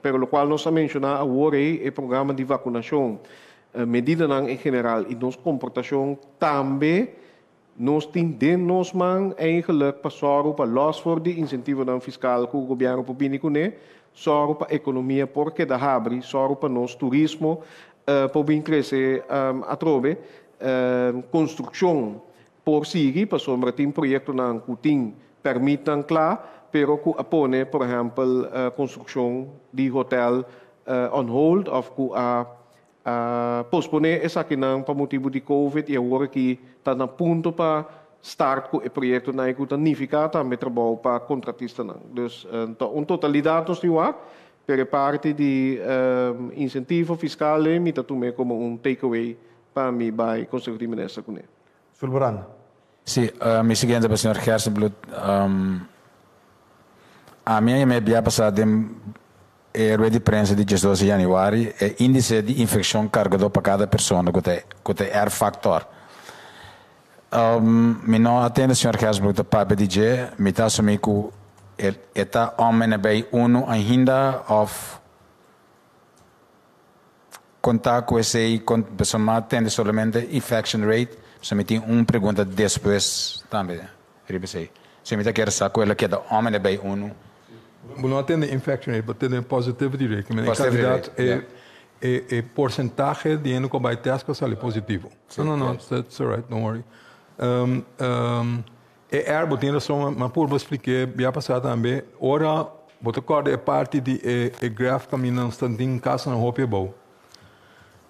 Pero lokual nos a menshoná awor ei, e programa di vakunashon, medidanan en general i nos komportashon tambe nos tin den nos man eigenlik pa sòru pa lòs for di insentivonan fiskal ku gobièrnu por bini kuné, sòru pa ekonomia por keda habri, sòru pa nos turismo por bin krese atrobe. Konstrukshon por sigui pasobra tin proyektonan ku tin pèrmitnan kla, pero ku a pone por ehèmpel konstrukshon di hotèl on hold òf ku a posponé esakinan pa motibu di covid i awor aki ta na punto pa start ku e proyektonan i ku ta nifiká tambe trabou pa kontratistanan. Dus ta un totalidat nos tin wak, pero e parti di insentivo fiskal ei mi ta tum'é komo un take away Pa mi bai Conseho di Minister kuné. Sulbranda. Sí, mi siguiente pa señor Gerstenbluth. Ami a yama e bia pasá den e rueda di prensa di 12 di januari e índice di infeccion cargadó pa cada persona cu ta cu ta e R-factor. Um, mi no a tende señor Gesbroek ta papia di dje, mi ta asumí ku e e ta om en nabij unu ainda òf konta ku esei kon pasobra mi a tende solamente infection rate, pasobra mi tin un pregunta despues tambe riba esei. So mi ta kier sa ku el a keda om en nabij unu. Bo no a tende infection rate, bo a tende positivity rate, ke men e Positivity kandidat rate, e ja. E e porsentahe di hende ku a bai tèst ku a sali positivo. Sí, No, no, no, yes. that's all right, don't worry. Um, um, e R, bo tin rason, ma purba splik'é bia pasá tambe. Ora bo ta kòrda e parti di e e graf kaminda nos ta tin kasonan hopi abou.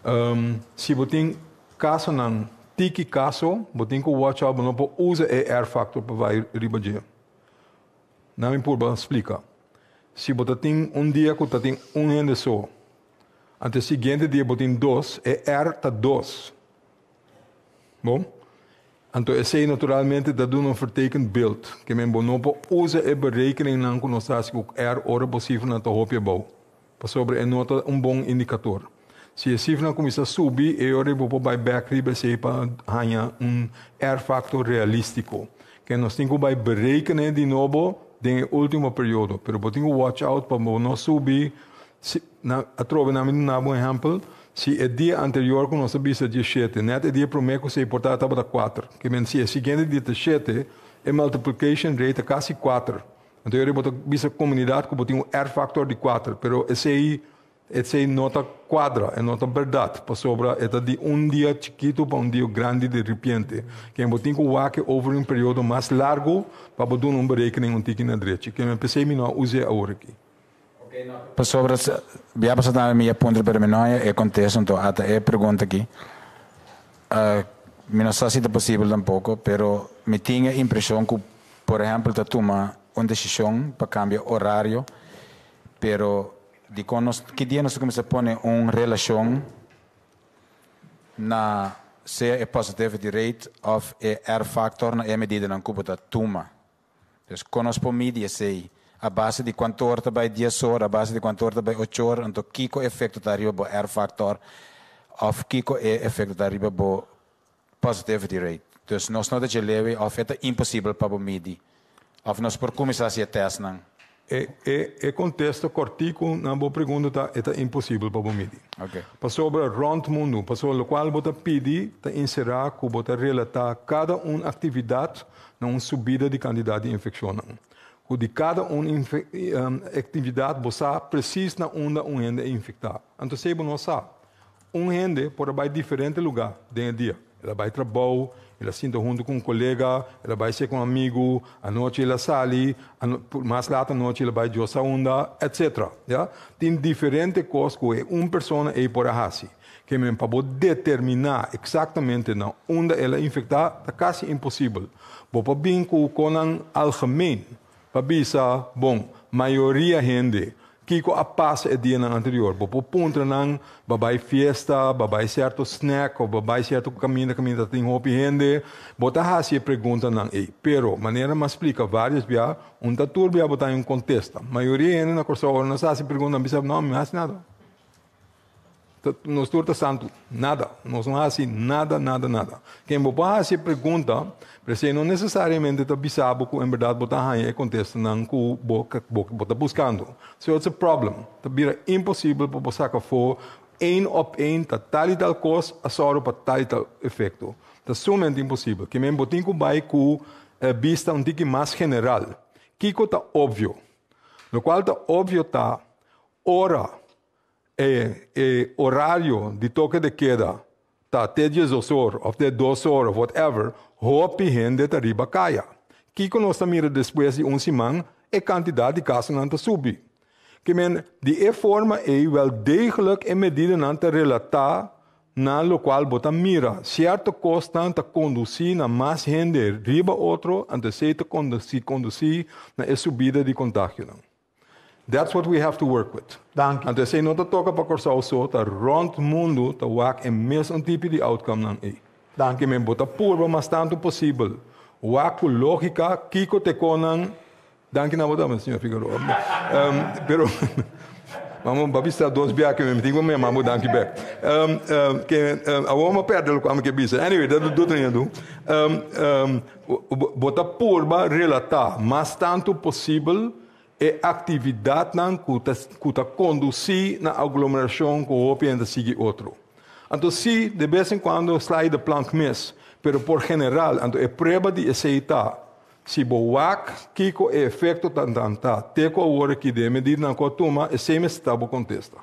Um, si bo tin kasonan tiki kaso, bo tin ku watch out, bo no por usa e R factor pa bai riba dje. Na mi purba splika. Si bo ta tin un dia ku ta tin un hende so, anto e siguiente dia bo tin dos, e R ta dos. Bon? Anto esei naturalmente ta duna un vertekend beeld. Ke men bo no por usa e berekeningnan ku nos ta hasi ku R ora bo sifranan ta hopi abou. Pasobra e no ta un bon indikator. Si e sifranan kuminsá subi, e ora ei bo por bai bèk riba esei pa haña un R-faktor realístiko. Ke nos tin ku bai berekené di nobo den e último periodo. Pero bo tin ku watch out pa bo no subi. Si, na, atrobe na mi duna bo un ehèmpel, si e dia anterior ku nos a bisa dieshete, nèt e dia promé ku esei por ta tabata kuater. Ke men si e siguiente dia ta shete, e multiplication rate ta kasi kuater. Anto yori bo ta bisa komunidat ku bo tin un R-faktor di kuater, pero esei esei no ta kuadra, e no ta bèrdat, pasobra e ta di un dia chikitu pa un dia grandi di ripiente. Ken bo tin ku wak e over un periodo mas largu pa bo duna un berekening un tiki na drechi. Ken p'esei mi no a us'é awor aki. Pasobra bia pasa tambe mi a puntra pero mi no haña e kontesto, anto ata e pregunta aki. Mi no sa si ta posibel tampoko, pero mi tin e impreshon ku por ehèmpel ta tuma un desishon pa kambia orario, pero dikon nos ki dia nos ta kuminsá pone un relashon na sea e positivity rate òf e R-factor na e medidanan ku bo ta tuma? Dus kon nos por midi esei? A base di kuantu or ta bai dies or, a base di kuantu or ta bai ocho or, anto kiko efekto ta riba bo R-factor òf kiko e efekto ta riba bo positivity rate? Dus nos no ta dje lewe òf e ta imposibel pa bo midi òf nos por kuminsá hasi e tèstnan. E e e kontesto kòrtiku na bo pregunta ta e ta imposibel pa bo midi. Oké. Pasobra rònt mundu, pasobra lokual bo ta pidi ta enserá ku bo ta relatá kada un aktividat na un subida di kantidat di infekshonnan. Ku di kada un aktividat bo sa presis na unda un hende a infektá. Anto esei bo no sa. Un hende por a bai diferente lugá den e dia. El a bai trabou, el a sinta huntu ku un kolega, el a bai ser ku un amigu, anochi el a sali, mas lat anochi el a bai djosa unda, etcetera. Ya. Tin diferente kos ku e un persona ei por a hasi. Ke men pa bo determiná eksaktamente na unda el a infektá ta kasi imposibel. Bo por bin ku konan algemeen pa bisa, bon, mayoria hende, kiko a pasa e dianan anterior? Bo por puntra nan, bo a bai fiesta, bo a bai sierto snack of bo a bai sierto kaminda kaminda ta tin hopi hende? Bo ta hasi e preguntanan ei. Pero, manera mi a splika vários bia, un ta tur bia bo ta haña un kontesta. Mayoria hende na Kòrsou ora nan sa hasi pregunta nan bisa, no, mi no hasi nada. Nos tur ta santu. Nada. Nos no hasi nada, nada, nada. Ken bo por hasi e pregunta, pero esei no nesesariamente ta bisa bo ku en bèrdat bo ta haña e kontestanan ku bo bo ta buskando. So it's a problem. Ta bira imposibel pa bo saka afó één op één ta tal i tal kos a sòru pa tal i tal efekto. Ta sumamente imposibel. Ke men bo tin ku bai ku bista un tiki mas general. Kiko ta opvio? Lokual ta opvio ta ora E e orario di toke de keda ta te diesdos or of te dos or of whatever, hopi hende ta riba kaya. Kiko nos ta mira despues di un siman? E kantidat di kasonan ta subi. Ke men, di e forma ei wel degelijk e medidanan ta relatá na lokual bo ta mira. Sierto kosnan ta kondusí na mas hende riba otro, anto esei ta kondusí na e subida di kontagionan. That's what we have to work with. Danki. Anto esei no ta toka pa Kòrsou so, ta rònt mundu ta wak e mesun tipi di outcome-nan ei. Danki. Ke men bo ta purba mas tantu posibel wak ku lógika kiko te konan. Danki na bo tambe, señor Figueroa. Pero Mama ba bisa dos bia ke mi tin ku mi mama bo danki bek. Ke awor mi a perde lokual mi ke bisa. Anyway, dat doet er niet toe. Bo ta purba relatá mas tantu posibel e aktividatnan ku ta ku ta kondusí na aglomerashon ku hopi hende ta sigui otro. Anto sí, de bes en kuando sla e de plank mes, pero por general, anto e prueba di esei ta, si bo wak kiko e efekto ta dan ta te ku awor aki den e medidanan ku a tuma, esei mester ta bo kontesta.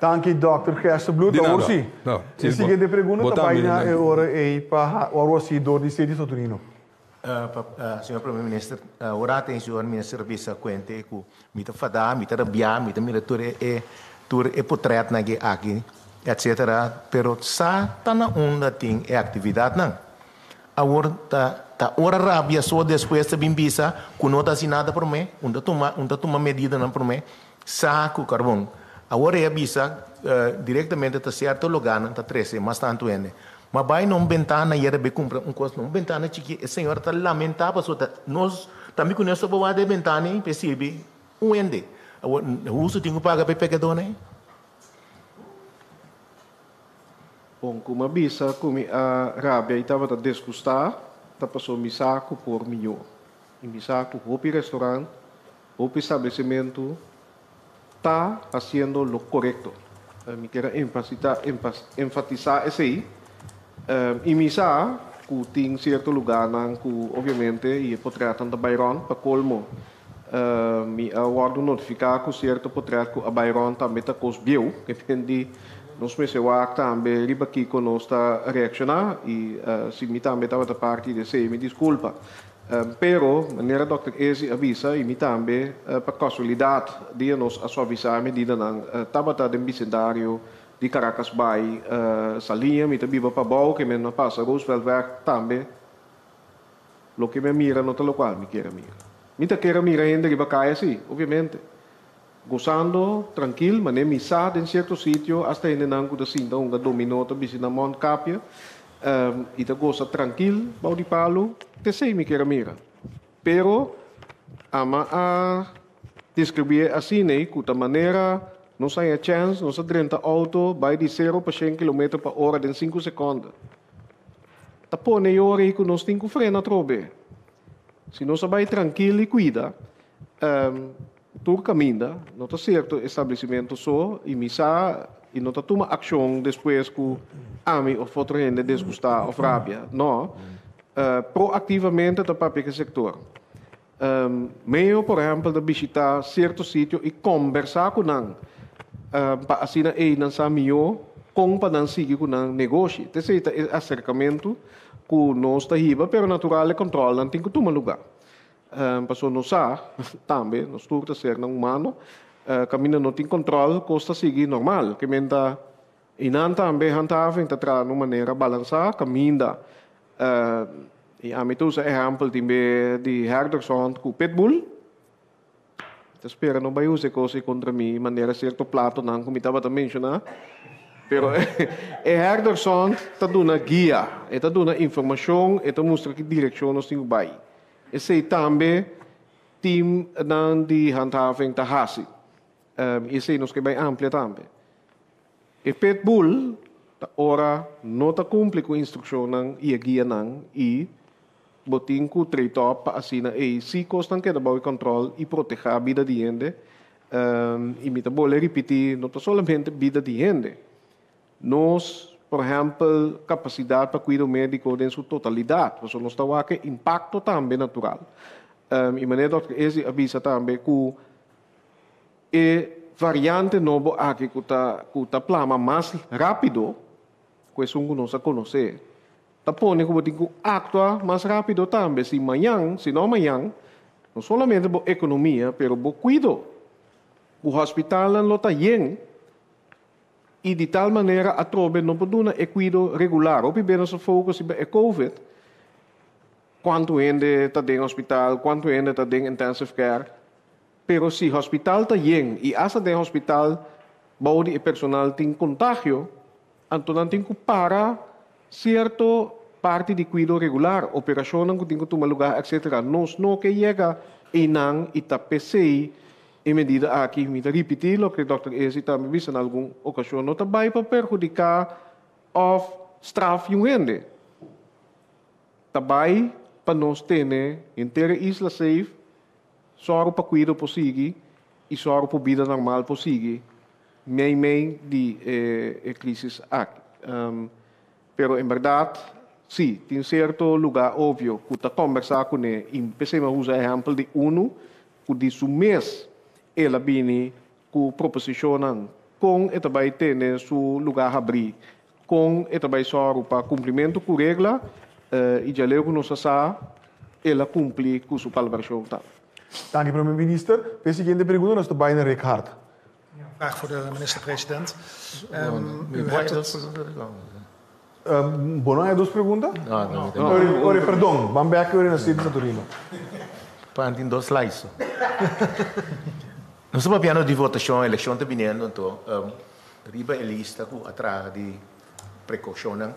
Danki Dòkter Gerstenbluth. Di Awor nada. sí, No, e siguiente pregunta bo ta bai tambe, na e danki. ora ei pa Aruba sí dor di Cedi Sotorino. Señor Primer Minister, ora aten señor Minister a bisa cuente cu mi ta fada, mi ta rabia, mi ta mira tur e tur e potretnan ki aki, etcetera, pero sa ta na unda tin e actividadnan. Awor ta ta ora rabia so despues ta bin bisa cu no ta haci nada prome, un ta tuma un ta tuma medidanan prome, sa cu carbon. Awor e a bisa directamente ta cierto lugarnan ta trece mas tanto hende. Ma bai na un bentana i a rebe kumpra un kos na un bentana chikí. E señora ta lamentá pasobra ta nos tambe ku nos ta bawá den e bentana ei pa e sirbi un hende. Awor, hustu tin ku paga pa e pekadónan ei? Bon, ku mi a bisa ku mi a rabia i tabata disgustá ta pasobra mi sa ku por mihó. I mi sa ku hopi restorant, hopi establesimentu ta hasiendo lo korekto. Mi kier a enfatisá esei. I mi sa ku tin sierto lugánan ku obviamente i e potrètnan ta bai rònt. Pa kolmo, mi a wòrdu notifiká ku sierto potrèt ku a bai rònt tambe ta kos bieu. Ke men di nos mester wak tambe riba kiko nos ta reakshoná i si mi tambe tabata parti di esei mi diskulpa. Pero, manera Dòkter Ezi a bisa, i mi tambe, pa kasualidat dia nos a suavisá e medidanan, tabata den bisendario di Caracas bai Saliña, mi ta biba pabou, ke men a pasa Rooseveltweg tambe, loke mi a mira no ta lokual mi kier a mira. Mi ta kier a mira hende riba kaya sí, obviamente, gosando trankil, manera mi sa den sierto sitio asta hendenan ku ta sinta hunga dominó ta bisti nan mòntkapia, I ta gosa trankil bou di palu, t'esei mi kier a mira. Pero ama a describié asin'ei ku ta manera nos haña chèns, nos a drenta outo bai di sero pa shen kilometer pa ora den sinku sekònde. Ta pone e ora ei ku nos tin ku frena atrobe. Si nos a bai trankil i kuida tur kaminda, no ta sierto establesimentu so i mi sa i no ta tuma akshon despues ku ami òf otro hende desgustá òf rabia. No, proaktivamente ta papia ku e sektor. Meo por ehèmpel ta bishitá sierto sitio i kòmbersá ku nan pa asina ei nan sa mihó kon pa nan sigui ku nan negoshi. T'esei ta e aserkamentu ku nos ta hiba, pero natural e kòntròlnan tin ku tuma lugá. Pasobra nos sa tambe, nos tur ta sernan humano, kaminda no tin kòntròl kos ta sigui normal. Ke men ta i nan tambe handhaving ta traha na un manera balansá kaminda i ami ta usa ehèmpel tin be di herdershond ku pitbull. Ta spera no bai usa e kos ei kontra mi manera sierto platonan ku mi tabata menshoná. Pero e herdershond ta duna guia, e ta duna informashon, e ta mustra ki direkshon nos tin ku bai. Esei tambe teamnan di handhaving ta hasi. I esei nos ke bai amplia tambe. E pitbull ta ora no ta kumpli ku instrukshonnan i e guianan i bo tin ku trade op pa asina ei si kosnan keda bou e kòntròl i protehá bida di hende. I mi ta bole ripití, no ta solamente bida di hende. Nos, por ehèmpel, kapasidat pa kuido médiko den su totalidat, pasobra nos ta wak e impakto tambe natural. I manera dòkter Ezi a bisa tambe ku e variante nobo aki ku ta ku ta plama mas rápido ku esun ku nos a konosé, ta pone ku bo tin ku aktua mas rápido tambe. Si mañan, si no mañan, no solamente bo ekonomia, pero bo kuido, ku hòspitalnan lo ta yen i di tal manera atrobe no por duna e kuido regular. Hopi bes nos a focus riba e covid, kuantu hende ta den hospital, kuantu hende ta den intensive care, Pero si hospital ta yen i asta den hospital bou di e personal tin kontagio, anto nan tin ku para sierto parti di kuido regular, operashonnan ku tin ku tuma lugá, etcetera. Nos no ke yega einan i ta p'esei. E medida aki, mi ta ripití loke dòkter Ezi tambe bisa na algun okashon, no ta bai pa perhudiká òf straf yu hende. Ta bai pa nos tene henter e isla safe, sòru pa kuido por sigui i sòru pa bida normal por sigui meimei di e krísis aki. Pero en bèrdat, sí, tin sierto lugá obvio ku ta kòmbersá kuné i p'esei mi a usa ehèmpel di unu ku di su mes el a bini ku proposishonnan kon e ta bai tene su lugá habrí, kon e ta bai sòru pa kumplimentu ku regla i djaleu ku nos a sa el a kumpli ku su palabrashon tambe. Danki Prome Minister. Pa e siguiente pregunta nos ta bai na Rick Hart. Vraag voor de minister-president. U hebt het... Bo no haya dos pregunta? No, no. no. Ori, perdon, ban bek ori na Sidney Saturino. Pan tin dos slides. Nos ta papiando di votacion, eleccion ta biniendo, anto riba e lista cu a traha di precaucionnan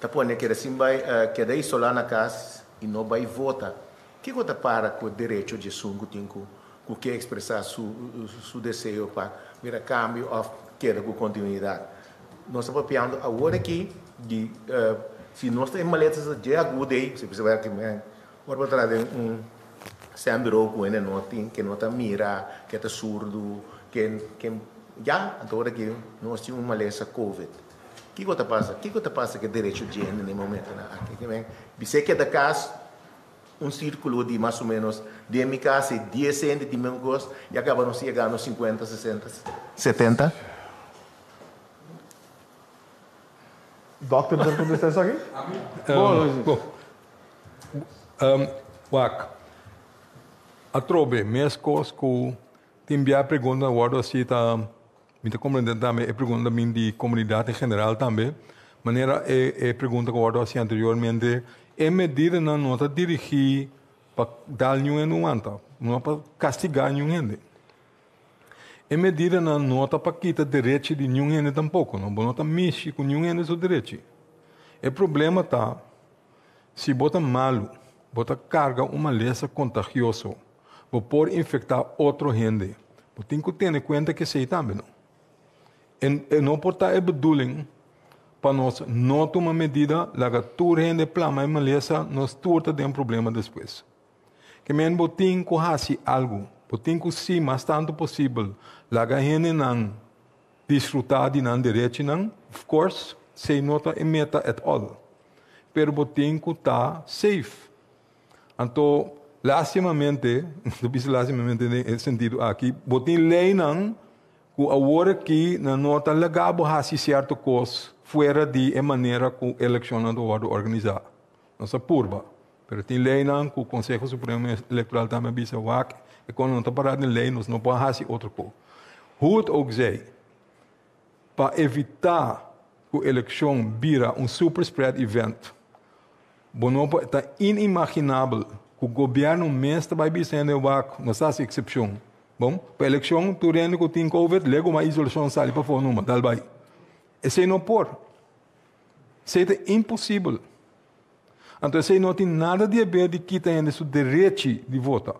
ta pone keda sin bai, keda isola na cas y no bai vota. Kiko ta para ku e derecho di esun ku tin ku ku ke ekspresá su su deseo pa mira kambio òf keda ku kontinuidat? Nos ta papiando awor aki di si nos ta e malesa sa dje agudo ei, si bisa aki men ora bo traha den un stembureau ku hende no tin ke no ta mira, ke ta surdu, ke ke ya, anto ora aki nos tin un malesa covid. Kiko ta pasa? Kiko ta pasa ku e derecho di hende na e momentonan aki? Ke men bis'é keda kas. Un sirkulo di mas o menos den mi kas e dies hende tin men kos ya kaba nos yega nos sinkuenta, sesenta, setenta. Dokter ta kontesta esaki? Bo. Wak, atrobe mes kos ku tin bia pregunta wòrdu hasi ta mi ta komprende tambe e pregunta bin di komunidat en general tambe, manera e e pregunta ku wòrdu hasi anteriormente, e medidanan no ta dirigí pa dal niun hende un wanta, no pa kastigá niun hende. E medidanan no ta pa kita derechi di niun hende tampoko, no, bo no ta mishi ku niun hende su derechi. E problema ta si bo ta malu, bo ta karga un malesa kontagioso, Bo por infectá otro hende. Bo tin cu tene cuenta cu esey tambe no. En e no por ta e bedoeling pa nos no tuma medida, laga tur hende plama e malesa, nos tur ta den problema despues. Ke men bo tin cu haci algo. Bo tin cu si mas tanto posibel laga hendenan disfruta di nan derechinan, of course, esey no ta e meta at all. Pero bo tin cu ta safe. Anto, lastimamente, ta bisa lastimamente den e sentido aki, bo tin leinan ku awor aki nan no ta laga bo hasi sierto kos fuera di e manera ku elekshonnan ta wòrdu organisá. Nos a purba, pero tin leinan ku Konseho Supremo Elektoral tambe a bisa wak e kon no ta pará den lei nos no por hasi otro kos. Hoe het ook zij, pa evitá ku elekshon bira un superspread event, Bo no por, ta inimaginabel ku gobièrnu mes ta bai bisa hende wak, nos ta hasi eksepshon. Bon, pa elekshon tur hende ku tin covid lego mas isolashon sali pafó numa, dal bai. Esei no por. Esei ta imposibel. Anto esei no tin nada di haber di kita hende su derechi di vota.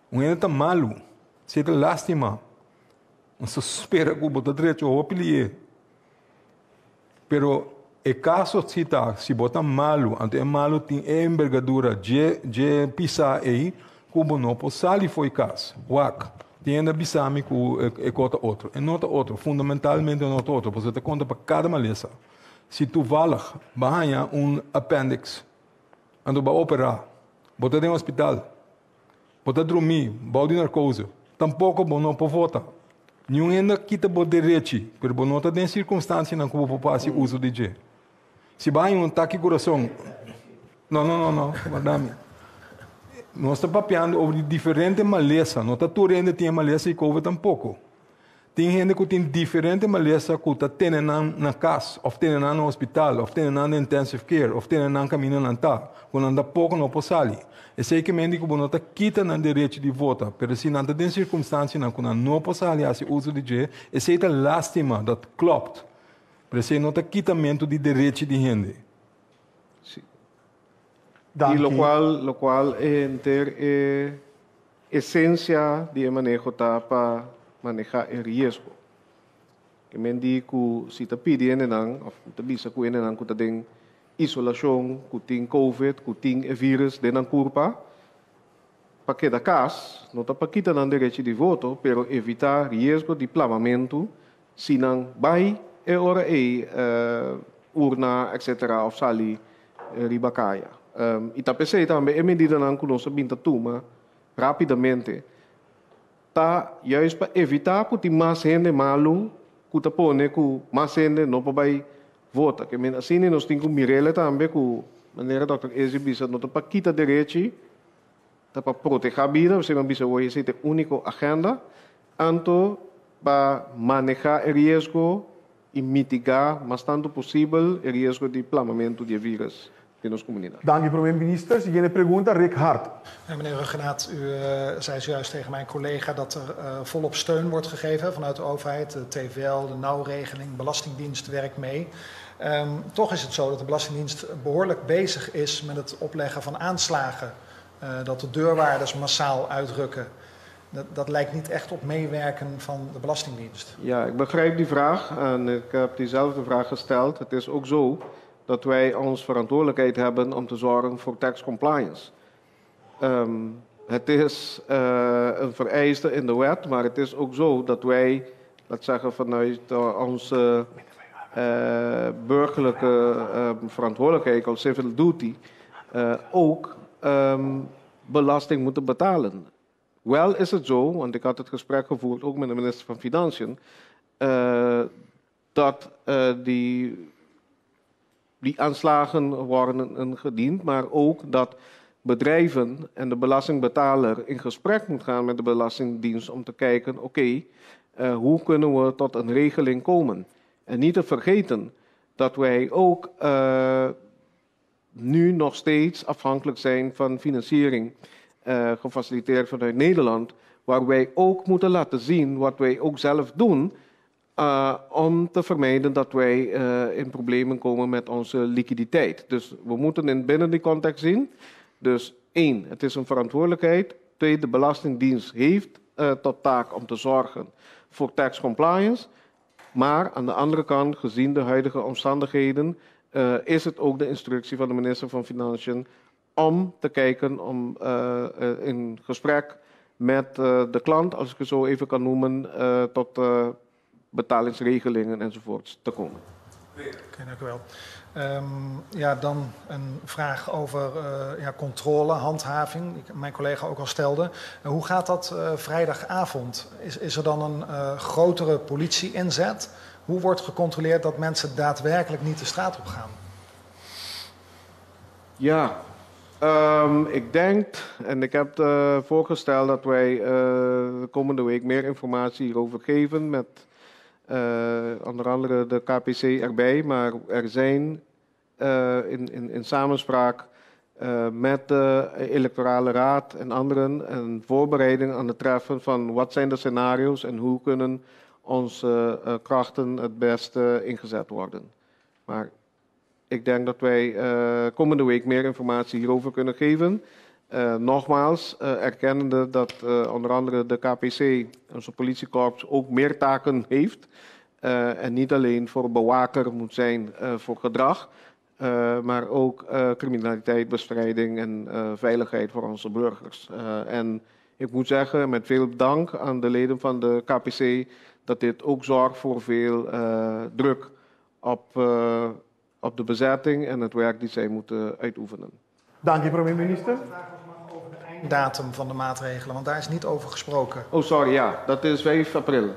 Un hende ta malu, esei ta lastima. Nos ta spera ku bo ta drecha hopi lié. Pero e kaso si ta, si bo ta malu, anto e malu tin e embergadura dje dje pisá ei ku bo no por sali fo'i kas. Wak, tin hende a bisa mi ku e kos ta otro. E no ta otro, fundamentalmente no ta otro, pasobra ta konta pa kada malesa. Si toevallig bo a haña un appendix, anto bo a operá, bo ta den hospital, Bo ta drumí bou di narkose, tampoko bo no por vota. Niun hende a kita bo derechi, pero bo no ta den sirkunstansianan ku bo por hasi uso di dje. Si bo haña un atake kurason, no, no, no, no, warda mi. Nos ta papiando over di diferente malesa, no ta tur hende tin e malesa di covid tampoko. Tin hende ku tin diferente malesa ku ta tene nan na kas òf tene nan na hospital òf tene nan den intensive care òf tene nan kaminda nan ta, ku nan tampoko no por sali. Esei ke mende ku bo no ta kita nan derecho di vota, pero si nan ta den sirkumstansianan ku nan no por sali hasi uso di dje, esei ta lastima, dat klopt. Pero esei no ta kitamentu di derechi di hende. Sí. I lokual lokual e henter e. Esensia di e maneho ta pa manehá e riesgo. Ke men di ku si ta pidi hendenan òf ta bisa ku hendenan ku ta den isolashon, ku tin covid, ku tin e vírùs den nan kurpa, pa keda kas, no ta pa kita nan derechi di voto, pero evitá riesgo di plamamentu si nan bai e ora ei urna etcetera òf sali riba kaya. I ta p'esei tambe e medidanan ku nos a bin ta tuma rápidamente ta juist pa evitá ku tin mas hende malu ku ta pone ku mas hende no por bai vota. Ke men asina nos tin ku mir'el tambe ku manera dòkter Ezi bisa no ta pa kita derechi, ta pa protehá bida, p'esei mi a bisa awor esei ta e úniko agenda, anto pa manehá e riesgo i mitigá mas tantu posibel e riesgo di plamamentu di e vírus den nos komunidat. Danki Prome Minister. Siguiente pregunta, Rick Hart. Meneer Rhuggenaath, u zei zojuist tegen mijn collega dat er volop steun wordt gegeven vanuit de overheid. De TVL, de nauwregeling, Belastingdienst werkt mee. Toch is het zo dat de Belastingdienst behoorlijk bezig is met het opleggen van aanslagen. Dat de deurwaarders massaal uitrukken. Dat, dat lijkt niet echt op meewerken van de Belastingdienst. Ja, ik begrijp die vraag en ik heb diezelfde vraag gesteld. Het is ook zo dat wij ons verantwoordelijkheid hebben om te zorgen voor tax compliance. Het is een vereiste in de wet, maar het is ook zo dat wij, laat zeggen vanuit onze burgerlijke verantwoordelijkheid als civil duty, ook belasting moeten betalen. Wel is het zo, want ik had het gesprek gevoerd ook met de minister van Financiën, dat die aanslagen worden ingediend, maar ook dat bedrijven en de belastingbetaler in gesprek moet gaan met de Belastingdienst om te kijken, oké, hoe kunnen we tot een regeling komen? En niet te vergeten dat wij ook nu nog steeds afhankelijk zijn van financiering, gefaciliteerd vanuit Nederland, waar wij ook moeten laten zien wat wij ook zelf doen, om te vermijden dat wij in problemen komen met onze liquiditeit. Dus we moeten in binnen die context zien. Dus 1, het is een verantwoordelijkheid. 2, de Belastingdienst heeft tot taak om te zorgen voor tax compliance. Maar aan de andere kant, gezien de huidige omstandigheden, is het ook de instructie van de minister van Financiën om te kijken, om in gesprek met de klant, als ik het zo even kan noemen, tot betalingsregelingen enzovoorts te komen. Oké, dank u wel. Ja, dan een vraag over ja, controle, handhaving, die mijn collega ook al stelde. Hoe gaat dat vrijdagavond? Is er dan een grotere politie-inzet? Hoe wordt gecontroleerd dat mensen daadwerkelijk niet de straat op gaan? Ja, ik denk, en ik heb voorgesteld dat wij de komende week meer informatie hierover geven met onder andere de KPC erbij, maar er zijn in samenspraak met de electorale raad en anderen een voorbereiding aan het treffen van wat zijn de scenario's en hoe kunnen onze krachten het beste ingezet worden. Maar ik denk dat wij komende week meer informatie hierover kunnen geven. Nogmaals, erkennende dat onder andere de KPC, onze politiekorps, ook meer taken heeft. En niet alleen voor bewaker moet zijn voor gedrag, maar ook criminaliteitbestrijding en veiligheid voor onze burgers. En ik moet zeggen, met veel dank aan de leden van de KPC, dat dit ook zorgt voor veel druk op de bezetting en het werk die zij moeten uitoefenen. Dank u, premier minister. Datum van de maatregelen, want daar is niet over gesproken. Oh, sorry, ja. Dat is 5 april.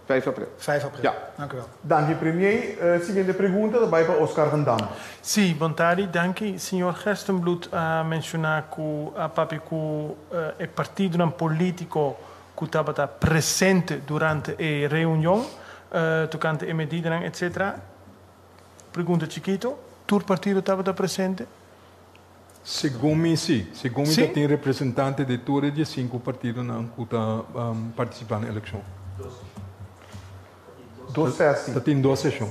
5 april. 5 april. Ja. Dank u wel. Dank u, premier. Siguiente pregunta, ta pa Oscar van Dam. Sí, bon tardi, danki. Señor Gerstenbluth a menshoná ku a papia ku e partidonan polítiko ku tabata presente durante e reunion tokante e medidanan etcetera. Pregunta chikito, tur partido tabata presente? Segun mi sí. Segun mi Sí? ta tin representante di tur e diesinku partidonan ku ta partisipá na elekshon. Dos sesi. Ta tin dos seshon.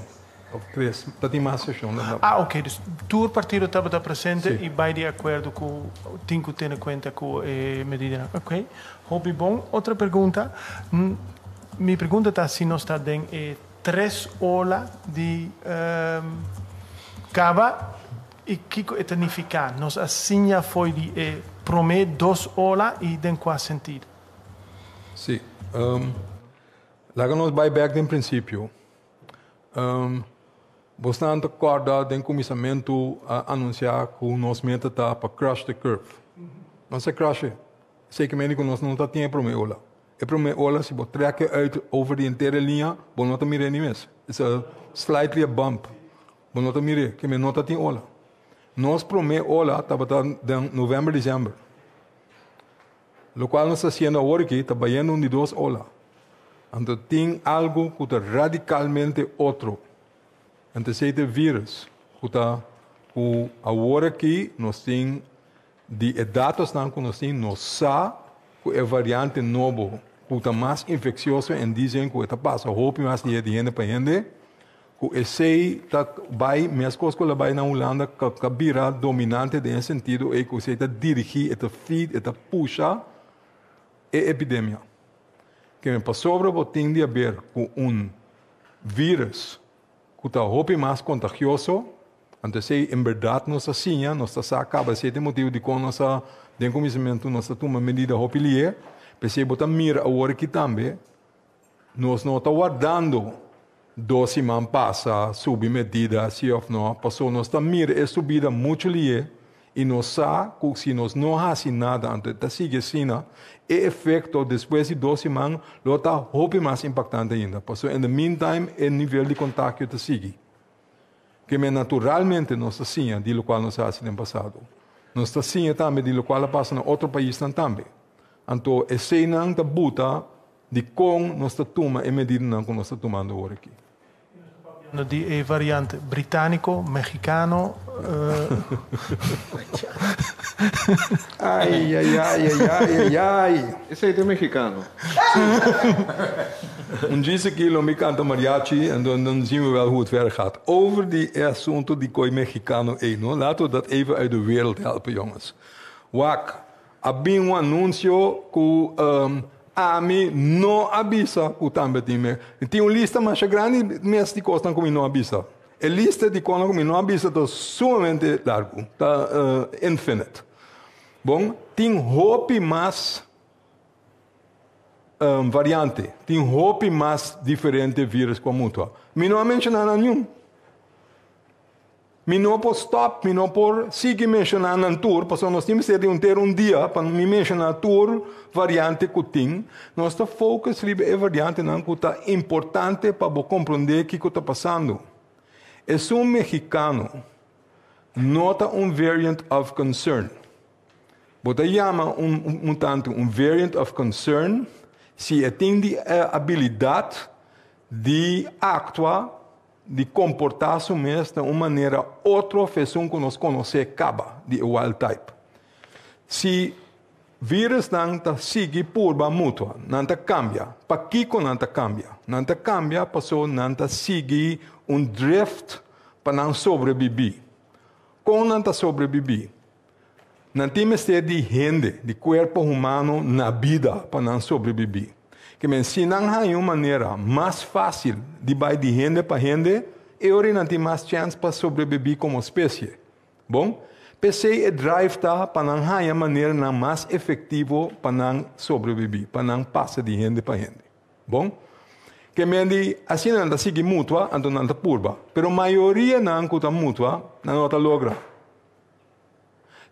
Of tres. Ta tin mas seshon dan Ah, oké. Dus tur partido tabata presente i bai di akuerdo ku tin ku tene kuenta ku e medidanan. Oké. Hopi bon. Otro pregunta. Mi pregunta ta si nos ta den e tres ola di kaba i kiko e ta nifiká. Nos a siña fo'i di e promé dos ola i den kua sentido? Sí. Laga nos bai bèk den prinsipio. Bosnan ta kòrda den kuminsamentu a anunsiá ku nos meta ta pa crush the curve. Nos a crush e. Esei ke mende ku nos no ta tin e promé ola. E promé ola si bo trek e uit over di henter e liña bo no ta mir'é ni mes. It's a slightly a bump. Bo no ta mir'é, ke men no ta tin ola. Nos promé ola tabata den novèmber, desèmber. Lokual nos ta hasiendo awor aki ta bayendo un di dos ola. Anto tin algu ku ta radikalmente otro. Anto esei ta e virus ku ta ku awor aki nos tin di e datosnan ku nos tin nos sa ku e variante nobo ku ta mas infeksioso en die zin ku e ta pasa hopi mas di hende pa hende. Ku esei ta bai meskos ku el a bai na Hulanda ka bira dominante den e sentido ei ku esei ta dirigí, e ta feed, e ta pusha e epidemia. Ke men pasobra bo tin di haber ku un vírus ku ta hopi mas kontagioso, anto esei en bèrdat nos a siña, nos ta sa kaba esei ta e motibu dikon nos a den kuminsamentu nos a tuma medida hopi lié, p'esei bo ta mira awor aki tambe Nos no ta wardando dos siman pasa subi medida si of no, paso nos ta mira e subida muchu lié i nos sa ku si nos no hasi nada anto e ta sigui asina, e efekto despues di dos siman lo ta hopi mas impaktante ainda, paso in the meantime e nivel di kontagio ta sigui. Keme naturalmente nos ta siña di lokual nos a hasi den pasado. Nos ta siña tambe di lokual a pasa na otro paisnan tambe. Anto eseinan ta buta Dikon nos ta tuma e medidanan ku nos ta tumando awor aki? Papiando di e variante britániko, mexikano. Ai, ai, ai, ai, ai, ai, ai. Esei ta mexikano. Un djis aki lo mi kanta mariachi en dan dan zien we wel hoe het verder gaat. Over di e asunto di koi mexikano ei, no? Laten we dat even uit de wereld helpen, jongens. Wak, A bin un anuncio cu ami no a bisa cu tambe tin me. Tin un lista masha grandi mes di cosnan cu mi no a bisa. E lista di cosnan cu mi no a bisa ta sumamente largu, ta infinite. Bon, tin hopi mas variante, tin hopi mas diferente virus cu a mutua. Mi no a menciona nan niun. Mi no por stop, mi no por sigui menshoná nan tur, pasobra nos tin mester di henter un dia pa mi menshoná tur variante ku tin. Nos ta focus riba e variantenan ku ta importante pa bo komprondé kiko ta pasando. Esun mexicano no ta un variant of concern. Bo ta yama un mutante un variant of concern si e tin di e abilidat di aktua di komportá su mes na un manera otro of esun ku nos konosé kaba di e wild type. Si virusnan ta sigui purba mutua, nan ta kambia. Pakiko nan ta kambia? Nan ta kambia paso nan ta sigui un drift pa nan sobrebibí. Kon nan ta sobrebibí? Nan tin mester di hende, di kuerpo humano na bida pa nan sobrebibí. Ke men si nan haña un manera mas fásil di bai di hende pa hende, e ora nan tin mas chèns pa sobrebibí komo spesie. Bon, p'esei e drive ta pa nan haña maneranan mas efektivo pa nan sobrebibí, pa nan pasa di hende pa hende. Bon, ke men di asina nan ta sigui mutua, anto nan ta purba. Pero mayoria nan ku ta mutua, nan no ta logra.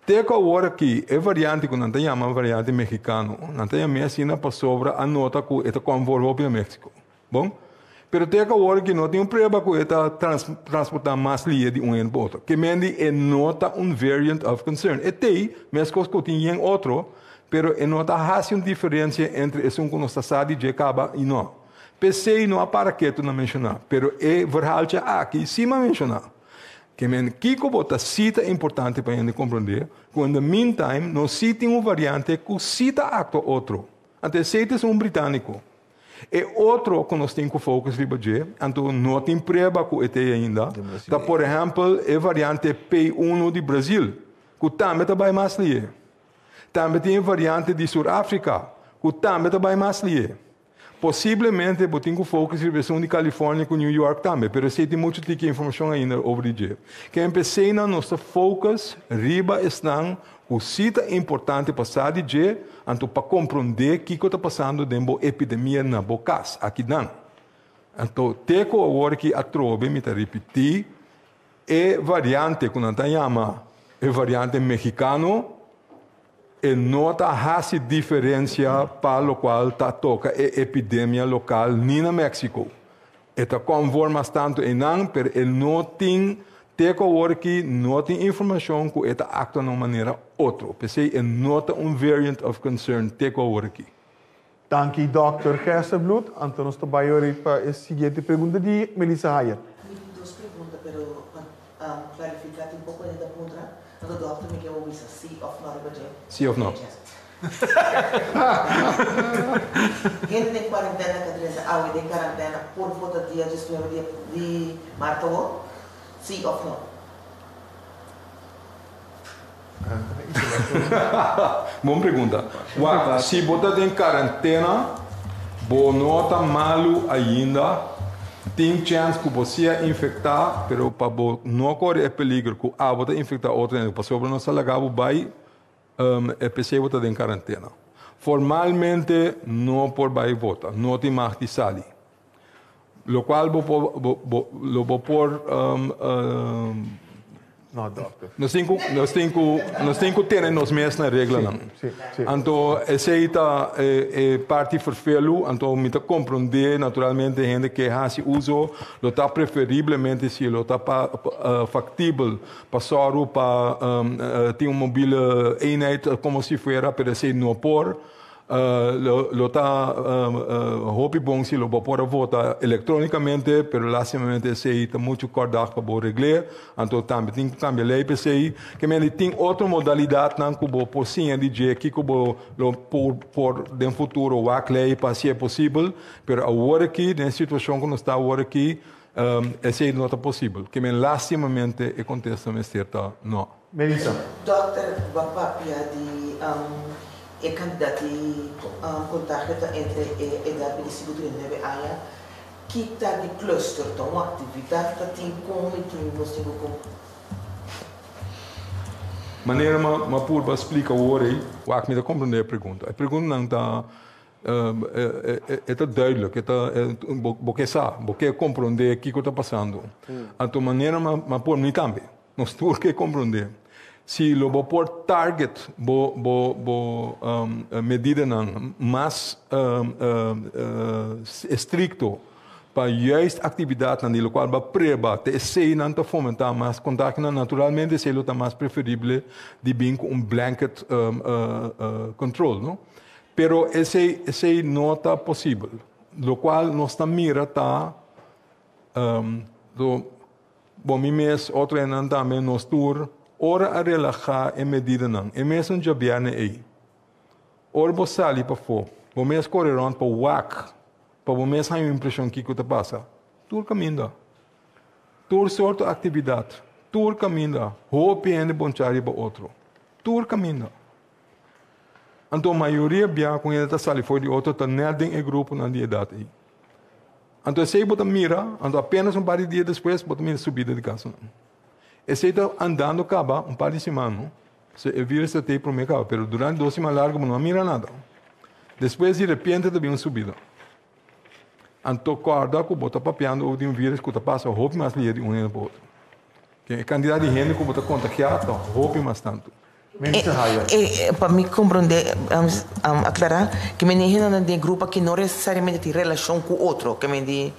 Te ku awor aki e variante ku nan ta yama variante mexicano, nan ta yam'é asina pasobra a nota ku e ta konfor hopi na Mexico. Bon, pero te ku awor aki no tin un prueba ku e ta transportá mas lia di un hende pa otro. Ke men di e no ta un variant of concern. E t'ei, meskos ku tin yen otro, pero e no ta hasi un diferensia entre esun ku nos ta sa di dje kaba i no. P'esei no a para ketu na menshoná, pero e verhaaltje aki si m'a menshoná. Ke men kiko bo ta si ta importante pa hende komprondé ku in the meantime nos si tin un variante ku si ta aktua otro. Anto esei ta esun britániko. E otro ku nos tin ku focus riba dje, anto no tin prueba ku e t'ei ainda, ta por ehèmpel e variante P1 di Brazil, ku tambe ta bai mas lihe. Tambe tin e variante di Sur Afrika, ku tambe ta bai mas lihe. Posiblemente bo tin ku focus riba esun di California ku New York tambe, pero esei tin muchu tiki informashon ainda over di dje. Ke p'eseinan nos ta focus riba esnan ku si ta importante pa sa di dje, anto pa komprondé kiko ta pasando den bo epidemia na bo kas, akinan. Anto te ku awor aki atrobe mi ta ripití, e variante ku nan ta yama e variante mexicano, e no ta hasi diferensia pa lokual ta toka e epidemia lokal ni na Mexico. E ta konform mas tantu einan, pero e no tin, te ku awor aki no tin informashon ku e ta aktua na un manera otro. P'esei e no ta un variant of concern te ku awor aki. Danki Dòkter Gerstenbluth. Anto nos ta bai ori pa e siguiente pregunta di Melissa Hayer. Mi tin dos pregunta pero pa clarifica tin poco hende ta puntra, anto dokter mi ke bo bisa si of no riba dje. Si of no. Hende den cuarentena ka drenta awe den cuarentena por vota dia 19 di di maart awo? Si of no. Bon pregunta. Wak, si bo ta den karentena, bo no ta malu ainda, tin chèns ku bo si a infektá, pero pa bo no kore e peligro ku abo ta infektá otro hende pasobra nos ta laga bo bai, e p'esei bo ta den karentena. Formalmente no por bai vota, no tin mag di sali. Lokual bo por bo lo bo por No, dokter. Nos tin ku nos tin ku nos tin ku tene nos mes na reglanan. Sí, sí. Anto esei ta e e parti ferfelu, anto mi ta komprondé naturalmente hende ke hasi uso lo ta preferiblemente si lo ta pa faktibel pa sòru pa tin un mobile eenheid komo si fuera, pero esei no por. Lo ta hopi bon si lo bo por a vota electronicamente, pero lastimamente esey ta mucho kort dag pa bo regl'é, anto tambe tin cu cambia ley pa esey. Ke mende tin otro modalidadnan cu bo por siña di dje kico bo lo por por den futuro wak ley pa hacié posibel, pero awor aki den e situacion cu nos ta awor aki esey no ta posibel. Ke men lastimamente e contesta mester ta no. Melissa. Dokter bo a papia di E kantidat di kontagio ta entre e edat 25 i 39 aña. Ki ta di cluster? Ta un aktividat ta tin kon mi tin nos tin ku kon. Manera mi a purba splika awor ei. Wak, mi ta komprendé e pregunta. E preguntanan ta e ta duidelijk, e ta bo ke sa, bo ke komprendé kiko ta pasando. Anto manera mi a por, mi tambe. Nos tur ke komprondé. Si lo bo por target bo bo bo medidanan mas estrikto pa juist aktividatnan di lokual bo a preba te eseinan ta fomentá mas kontaktonan, naturalmente esei lo ta mas preferible di bin ku un blanket control, no? Pero esei esei no ta posibel. Lokual nos ta mira ta Bo mi mes, otro hendenan tambe, nos tur, ora a relahá e medidanan, e mesun djabièrnè ei. Ora bo sali pafó, bo mes kore rònt pa wak, pa bo mes haña un impreshon kiko ta pasa. Tur kaminda. Tur sorto aktividat. Tur kaminda. Hopi hende bonchá riba otro. Tur kaminda. Anto mayoria bia ku hende ta sali for di otro ta nèt den e gruponan di edat ei. Anto esei bo ta mira, anto apenas un par di dia despues bo ta mira subida di kasonan. Esei ta andando kaba un par di siman no. So e virus ta tei prome kaba, pero durante dos siman largo bo no a mira nada. Despues di repente ta bin un subida. Anto kòrda ku bo ta papiando over di un virus ku ta pasa hopi mas lihe di un hende pa otro. E kantidat di hende ku bo ta kontagiá ta hopi mas tantu. Pa mi komprondé, aklará, ke men e hendenan den e grupo aki no nesesariamente tin relashon ku otro, ke men di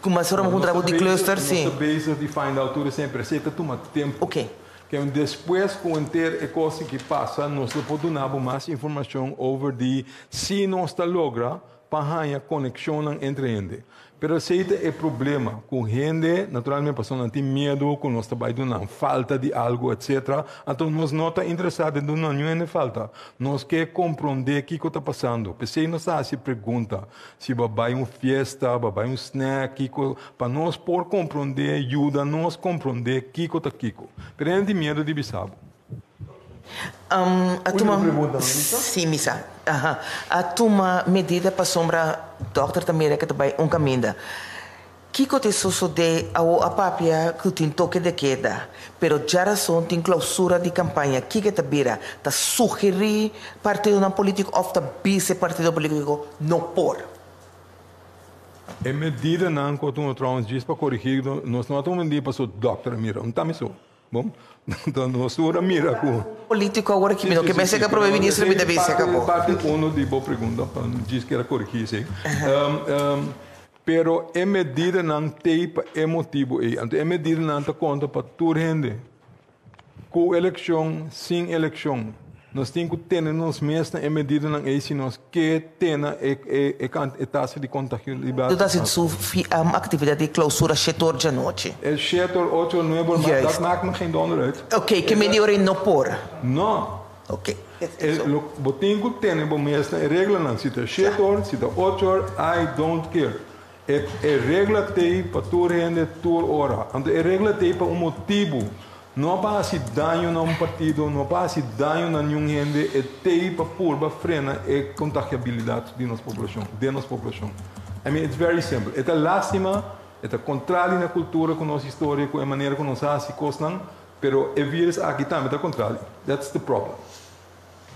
ku mas ora bo kontra bo di cluster, si. Nos ta bezig di find out tur esei, pero esei ta tuma tempu. Ke men despues ku henter e kos aki pasa, nos lo por duna bo mas informashon over di si nos ta logra. pa haña konekshonnan entre hende. Pero esei ta e problema, ku hende naturalmente pasobra nan tin miedu ku nos ta bai duna nan falta di algu etsetera, anto nos no ta interesá den duna niun hende falta. Nos ke komprondé kiko ta pasando. P'esei nos ta hasi pregunta, si bo a bai un fiesta, bo a bai un snack, kiko, pa nos por komprondé, yuda nos komprondé kiko ta kiko. Pero hende tin miedu di bisa bo. Um, a tuma, sí, misa. Aha. A tuma medida pasobra dokter ta mira ku ta bai un kaminda. Kiko ta sosodé awo a papia ku tin toke de keda, pero djarason tin klousura di kampaña. Kiko ta bira? Ta sugerí partidonan polítiko òf ta bisa e partido polítiko no por? E medidanan ku a tuma trouwens djis pa korigí, nos no a tuma medida pasobra dòkter a mira, un ta mi so. Bon, anto nos tur a mira ku. Polítiko awor aki mi no ke mester ka prome minister mi ta bisa ka bo. Parti uno di bo pregunta, pa djis keda korigí esei. Pero e medidanan t'ei pa e motibu ei. Anto e medidanan ta konta pa tur hende. Ku elekshon, sin elekshon. Nos tin ku tene nos mes na e medidanan ei si nos ke tene e tasa di kontagiolidat. Tur ta hasi su aktividat di klousura shete or djanochi. E shete or, ocho or, nuebe or, maar dat maakt me geen donder uit. Oké, ke media ora ei no por. No. Oké. Bo tin ku tene bo mes na e reglanan. Si ta shete or, si ta ocho or, I don't care. E regla t'ei pa tur hende tur ora. Anto e regla t'ei pa un motibu. No pa hasi daño na un partido, no pa hasi daño na niun hende, e t'ei pa purba frena e kontagiabilidat di nos poblashon, den nos poblashon. I mean, it's very simple. E ta lástima, e ta kontrali na kultura ku nos historia, ku e manera ku nos hasi kosnan, pero e virus aki tambe ta kontrali. That's the problem.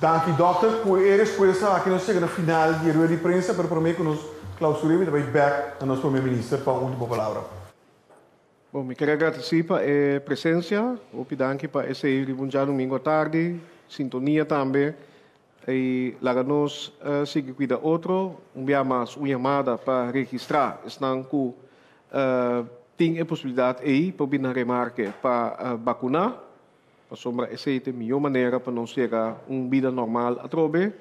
Danki dòkter. Ku e respuesta aki nos chega na final di e rueda di prensa, pero promé ku nos klausur'é mi ta bai bèk na nos promé minister pa un último palabra. Bon, mi ker agradesí pa e presensia. Hopi danki pa esei riba un djadumingu atardi. Sintonia tambe. I laga nos sigui kuida otro. Un bia mas un yamada pa registrá esnan ku tin e posibilidat ei pa bini na remarke pa bakuná. Pasobra esei ta e mihó manera pa nos yega un bida normal atrobe.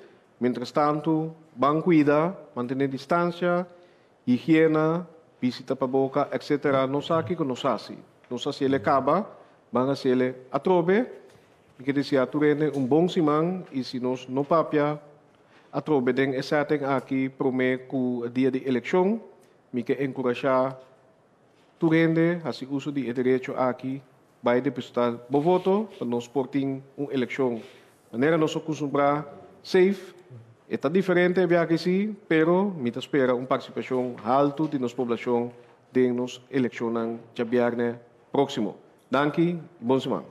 Mientrastantu, ban kuida, mantené distansia, higiena, bisti tapaboka, etc. Nos sa kiko nos hasi. Nos hasi el e kaba, ban hasi el e atrobe. Mi ke deseá tur hende un bon siman i si nos no papia atrobe den e setting aki promé ku dia di elekshon, mi ke enkurashá tur hende hasi uso di e derecho aki. Bai depositá bo voto pa nos por tin un elekshon manera nos a kustumbrá, safe. E ta diferente e biaha sí, pero mi ta spera un partisipashon haltu di nos poblashon den nos elekshonnan djabièrnè próksimo. Danki i bon siman.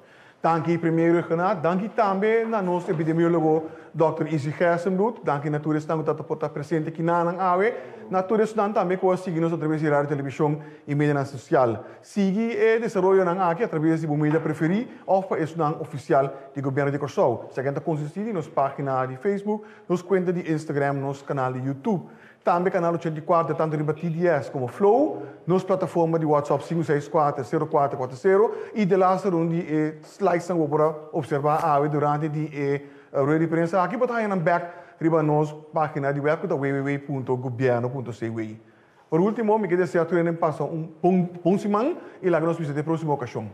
Danki Premier Rhuggenaath. Danki tambe na nos epidemiólogo Dòkter Izzy Gerstenbluth. Danki na tur esnan ku ta por ta presente kinanan awe. Na tur esnan tambe ku a sigui nos atraves di radio, televishon i medianan sosial. Sigui e desaroyonan aki atraves di bo media preferí òf pa esunnan ofisial di Gobièrnu di Kòrsou. Esaki ta konsistí di nos página di Facebook, nos kuenta di Instagram, nos kanal di YouTube. Tambe Kanal 84 tantu riba TDS komo Flow, nos plataforma di WhatsApp sinku seis kuater sero kuater kuater sero i delaster un di e slidesnan ku bo por a opservá awe durante di e rueda di prensa aki bo ta haña nan bèk riba nos página di wèb ku ta www.gobierno.cw. Por último, mi ke desea tur hende pasa un bon bon siman i laga nos bisa te próksimo okashon.